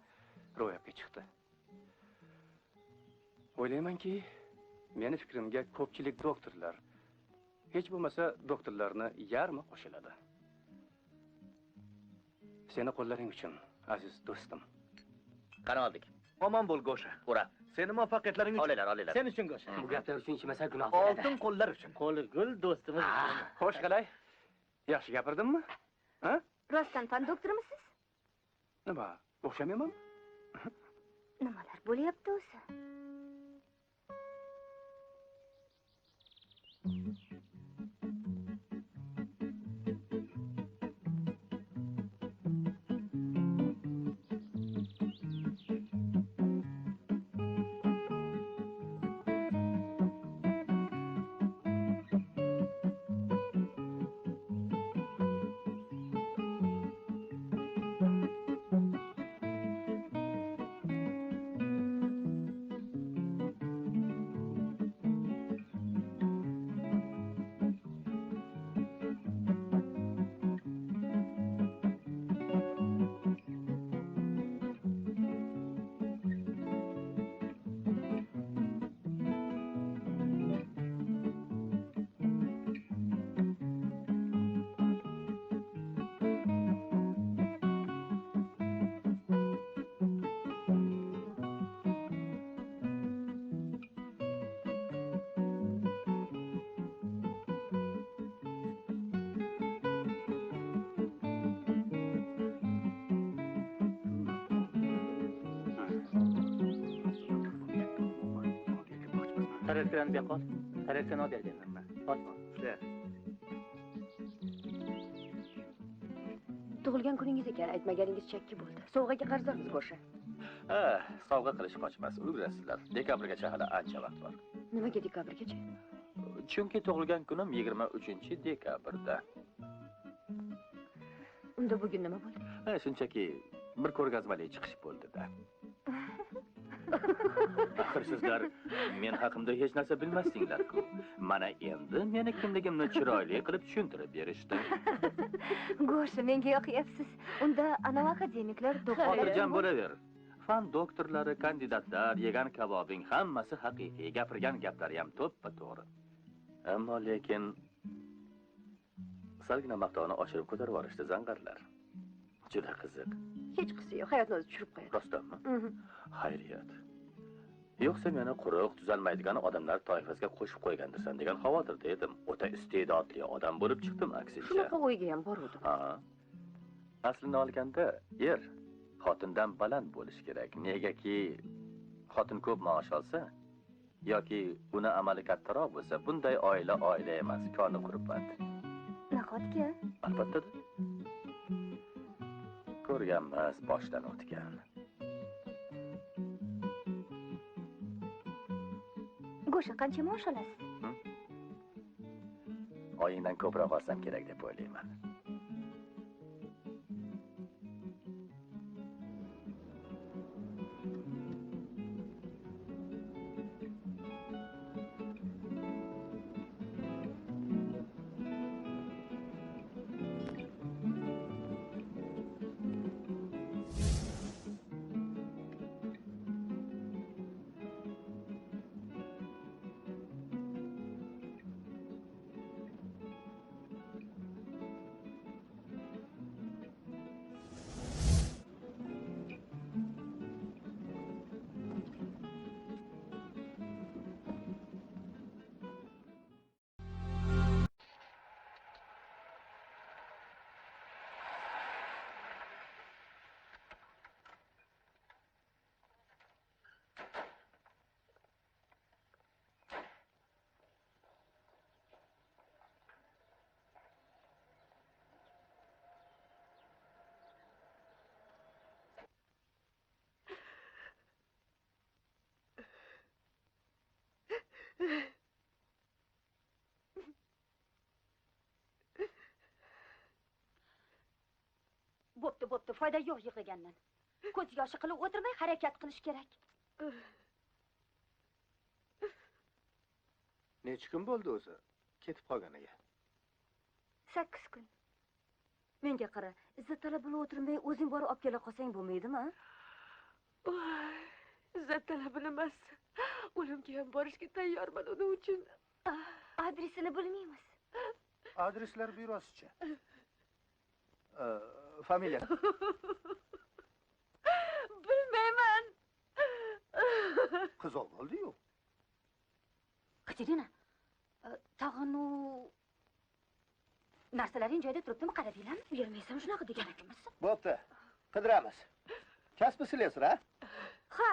ro'yobga chiqdi. O'ylaymanki, meni fikrimga ko'pchilik doktorlar, hech bo'lmasa doktorlarni yarmi qo'shiladi. Seni qo'llaring uchun, aziz do'stim. Qani oldik. Omon bo'l Gosha. Ura. Seni muvaffaqiyatlaring uchun. Olinglar, olinglar. Sen uchun Gosha. Bu gaplar uchun ichmasak gunoh bo'ladi. Oltin qo'llar uchun. Qo'li gul do'stimiz uchun. Xo'sh, qalay? Yaxshi gapirdimmi? Ha? Rostdan fan doktorimisiz? Nima, o'xshamaymanmi? Nimalar bo'lyapti o'zi? Tarelkalarni bu yoqqa ol. Tarelkani olib berganman. Ol. Tug'ilgan kuningiz ekan, aytmaganingiz chakki bo'ldi. Sovg'aga qarzdormiz, Gosha. Ha, sovg'a qilish qochmas, ulgurasizlar. Dekabrgacha hali ancha vaqt bor. Nimaga dekabrgacha? Chunki tug'ilgan kunim 23-dekabrda. Unda bugun nima bo'ldi? Ha, shunchaki bir ko'rgazmali chiqish bo'ldi-da. Axir sizlar men haqimda hech narsa bilmasdinglar-ku. Mana endi meni kimligimni chiroyli qilib tushuntirib berishdi. Gosha, menga yoqyapsiz. Unda ana akademiklar, doktorlar. Xotirjam bo'laver. Fan doktorlari, kandidatlar, yegan kabobing hammasi haqiqiy, gapirgan gaplari ham to'ppa-to'g'ri. Ammo lekin salgina maqtovni oshirib ko'tarib yuborishdi zang'arlar. Juda qiziq. Hech qisi yo'q, hayotni o'zi tushirib qo'yadi. Rostdanmi? Xayriyat. Yo'qsa meni quruq, tuzalmaydigan odamlar toifasiga qo'shib qo'ygandirsan degan xavotirda edim. O'ta iste'dodli odam bo'lib chiqdim aksincha. Shunaqa o'yga ham boruvdim. Ha. Aslini olganda er xotindan baland bo'lish kerak. Negaki xotin ko'p maosh olsa yoki uni amali kattaroq bo'lsa, bunday oila oila emas, koni qurbat. Nahotki? Albatta. Ko'rganmiz, boshdan o'tgan. Gosha, qancha maosh olasiz? Oyingdan ko'proq olsam kerak deb o'ylayman. Bo'pti, bo'pti, foyda yo'q yig'lagandan. Ko'z yoshi qilib o'tirmay harakat qilish kerak. Necha kun bo'ldi o'zi ketib qolganiga? 8 kun. Menga qara, izzat talab bo'lib o'tirmay o'zing borib olib kela qolsang bo'lmaydimi? Voy, izzat talabini emas. O'limga ham borishga tayyorman uning uchun. Adresini bilmaymiz. Adreslar byurosichi. Familiya. Bilmayman. Qiz bo'ldi-yu. Katerina, tag'in u narsalaring joyida turibdimi, qaradinglarmi? Uyalmaysan shunaqa degan ekanmisan? Bo'pti. Qidiramiz. Kasbi slesar, a? Ha,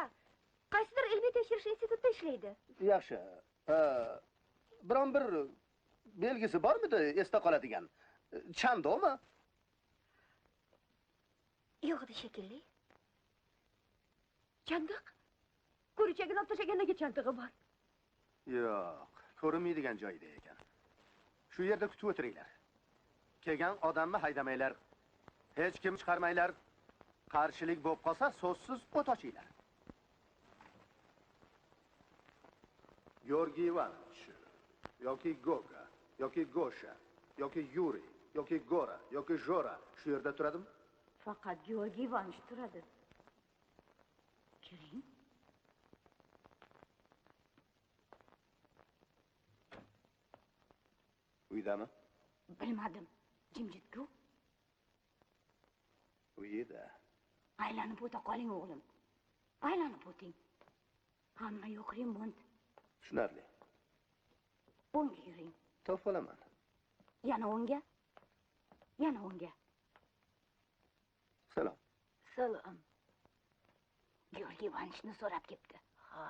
qaysidir ilmiy tekshirish institutida ishlaydi. Yaxshi. Biron bir belgisi bormidi esda qoladigan? Chandomi? Yo'q edi shekilli. Chandiq? Ko'richagini olib tashlaganiga chandig'i bor. Yo'q, ko'rinmaydigan joyda ekan. Shu yerda kutib o'tiringlar. Kelgan odamni haydamanglar. Hech kim chiqarmanglar. Qarshilik bo'lib qolsa, so'zsiz o't ochinglar. Georgiy Ivanovich yoki Goga, yoki Gosha, yoki Yuri, yoki Gora, yoki Jora shu yerda turadimi? Faqat Georgiy Ivanovich turadi. Kiring. Uydami? Bilmadim. Jimjit-ku. Uyida. Aylanib o'ta qoling o'g'lim. Aylanib o'ting. Hamma yo'q remont. Tushunarli. O'ngga yuring. Topib olaman. Yana o'ngga. Yana o'ngga. Salom. Salom. Georgiy Ivanovichni so'rab ketdi. Ha.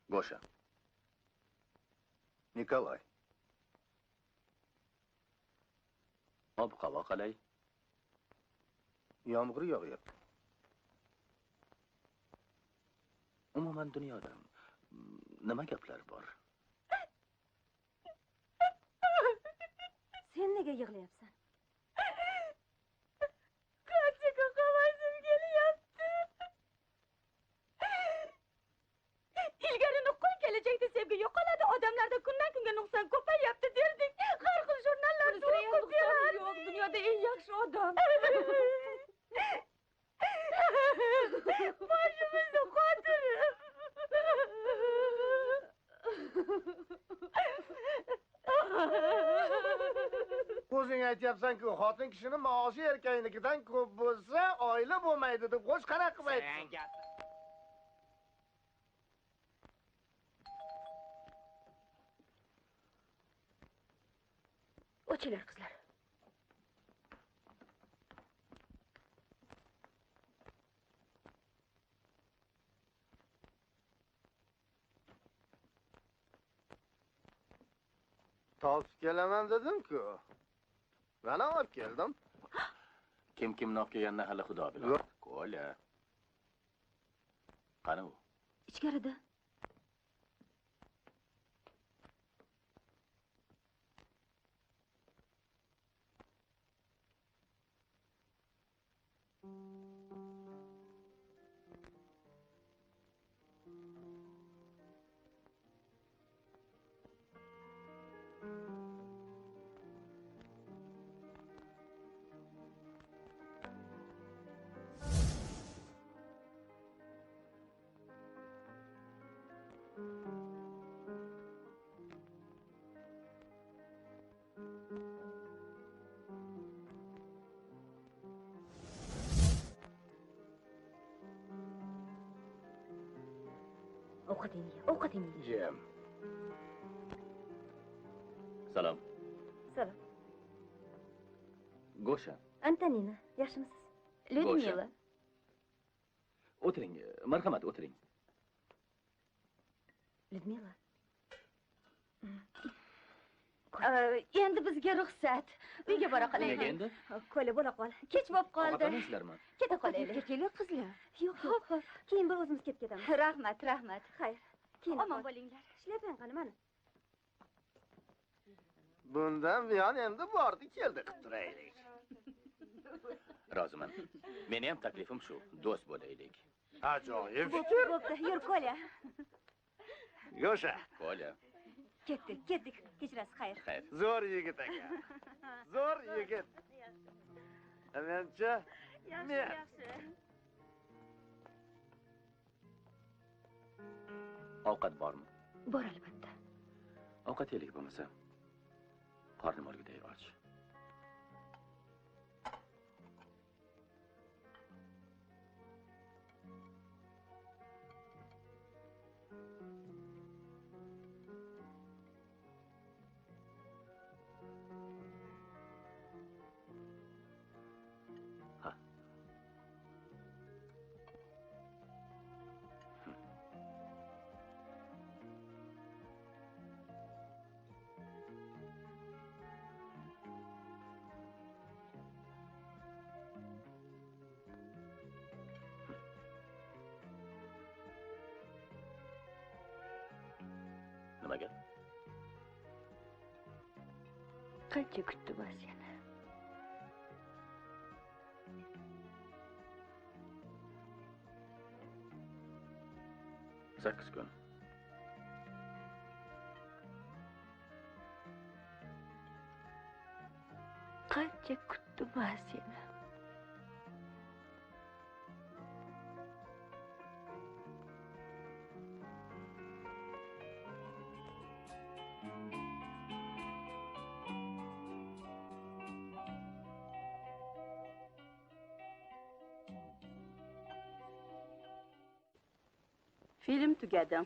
Gosha. Nikolay. Ob-havo qalay? Yomg'ir yog'yapti. Umuman dunyoda nima gaplar bor? Sen nega yig'layapsan? Qanchaga havasim kelyapti. Ilgari nuqul kelajakda sevgi yo'qoladi, odamlarda kundan kunga nuqson ko'payyapti derdik. Har xil jurnallarda o'qib berardik. Yo'q, dunyoda eng yaxshi odam. Boshimizni qotirib. O'zing aytyapsan-ku, xotin kishining maoshi erkaknikidan ko'p bo'lsa, oila bo'lmaydi deb xo'sh qanaqa qilib aytding? O'chinglar qizlar. Topib kelaman dedim-ku. Mana olib keldim. Kim kimni olib kelganini hali Xudo biladi. Kolya. Qani u? Ichkarida. Ovqatingni ye, ovqatingni ye. Jim. Salom. Salom. Gosha. Antonina, yaxshimisiz? Lyudmila. O'tiring, marhamat, o'tiring. Lyudmila. Endi bizga ruxsat. Uyga bora qolaylik. Nega endi? Ko'la bo'la qol. Kech bo'lib qoldi. Ovqatlansizlarmi? Keta qolaylik. Ketaylik qizlar. Yo'q, yo'q. Keyin bir o'zimiz kelib ketamiz. Rahmat, rahmat. Xayr. Keyin omon bo'linglar. Shlyapang qani mana. Bundan buyon endi bordi keldi qilib turaylik. Roziman. Meni ham taklifim shu, do'st bo'laylik. Ajoyib fikr. Bo'pti, yur Kolya. Gosha. Kolya. Ketdik, ketdik. Kechirasiz, xayr. Xayr. Zo'r yigit ekan. Zo'r yigit. Mencha, yaxshi, yaxshi. Ovqat bormi? Bor albatta. Ovqat yelik bo'lmasa, qornim o'lguday och. Nima gap? Qancha kutdim seni. 8 kun. Qancha kutdim seni. Film tugadi.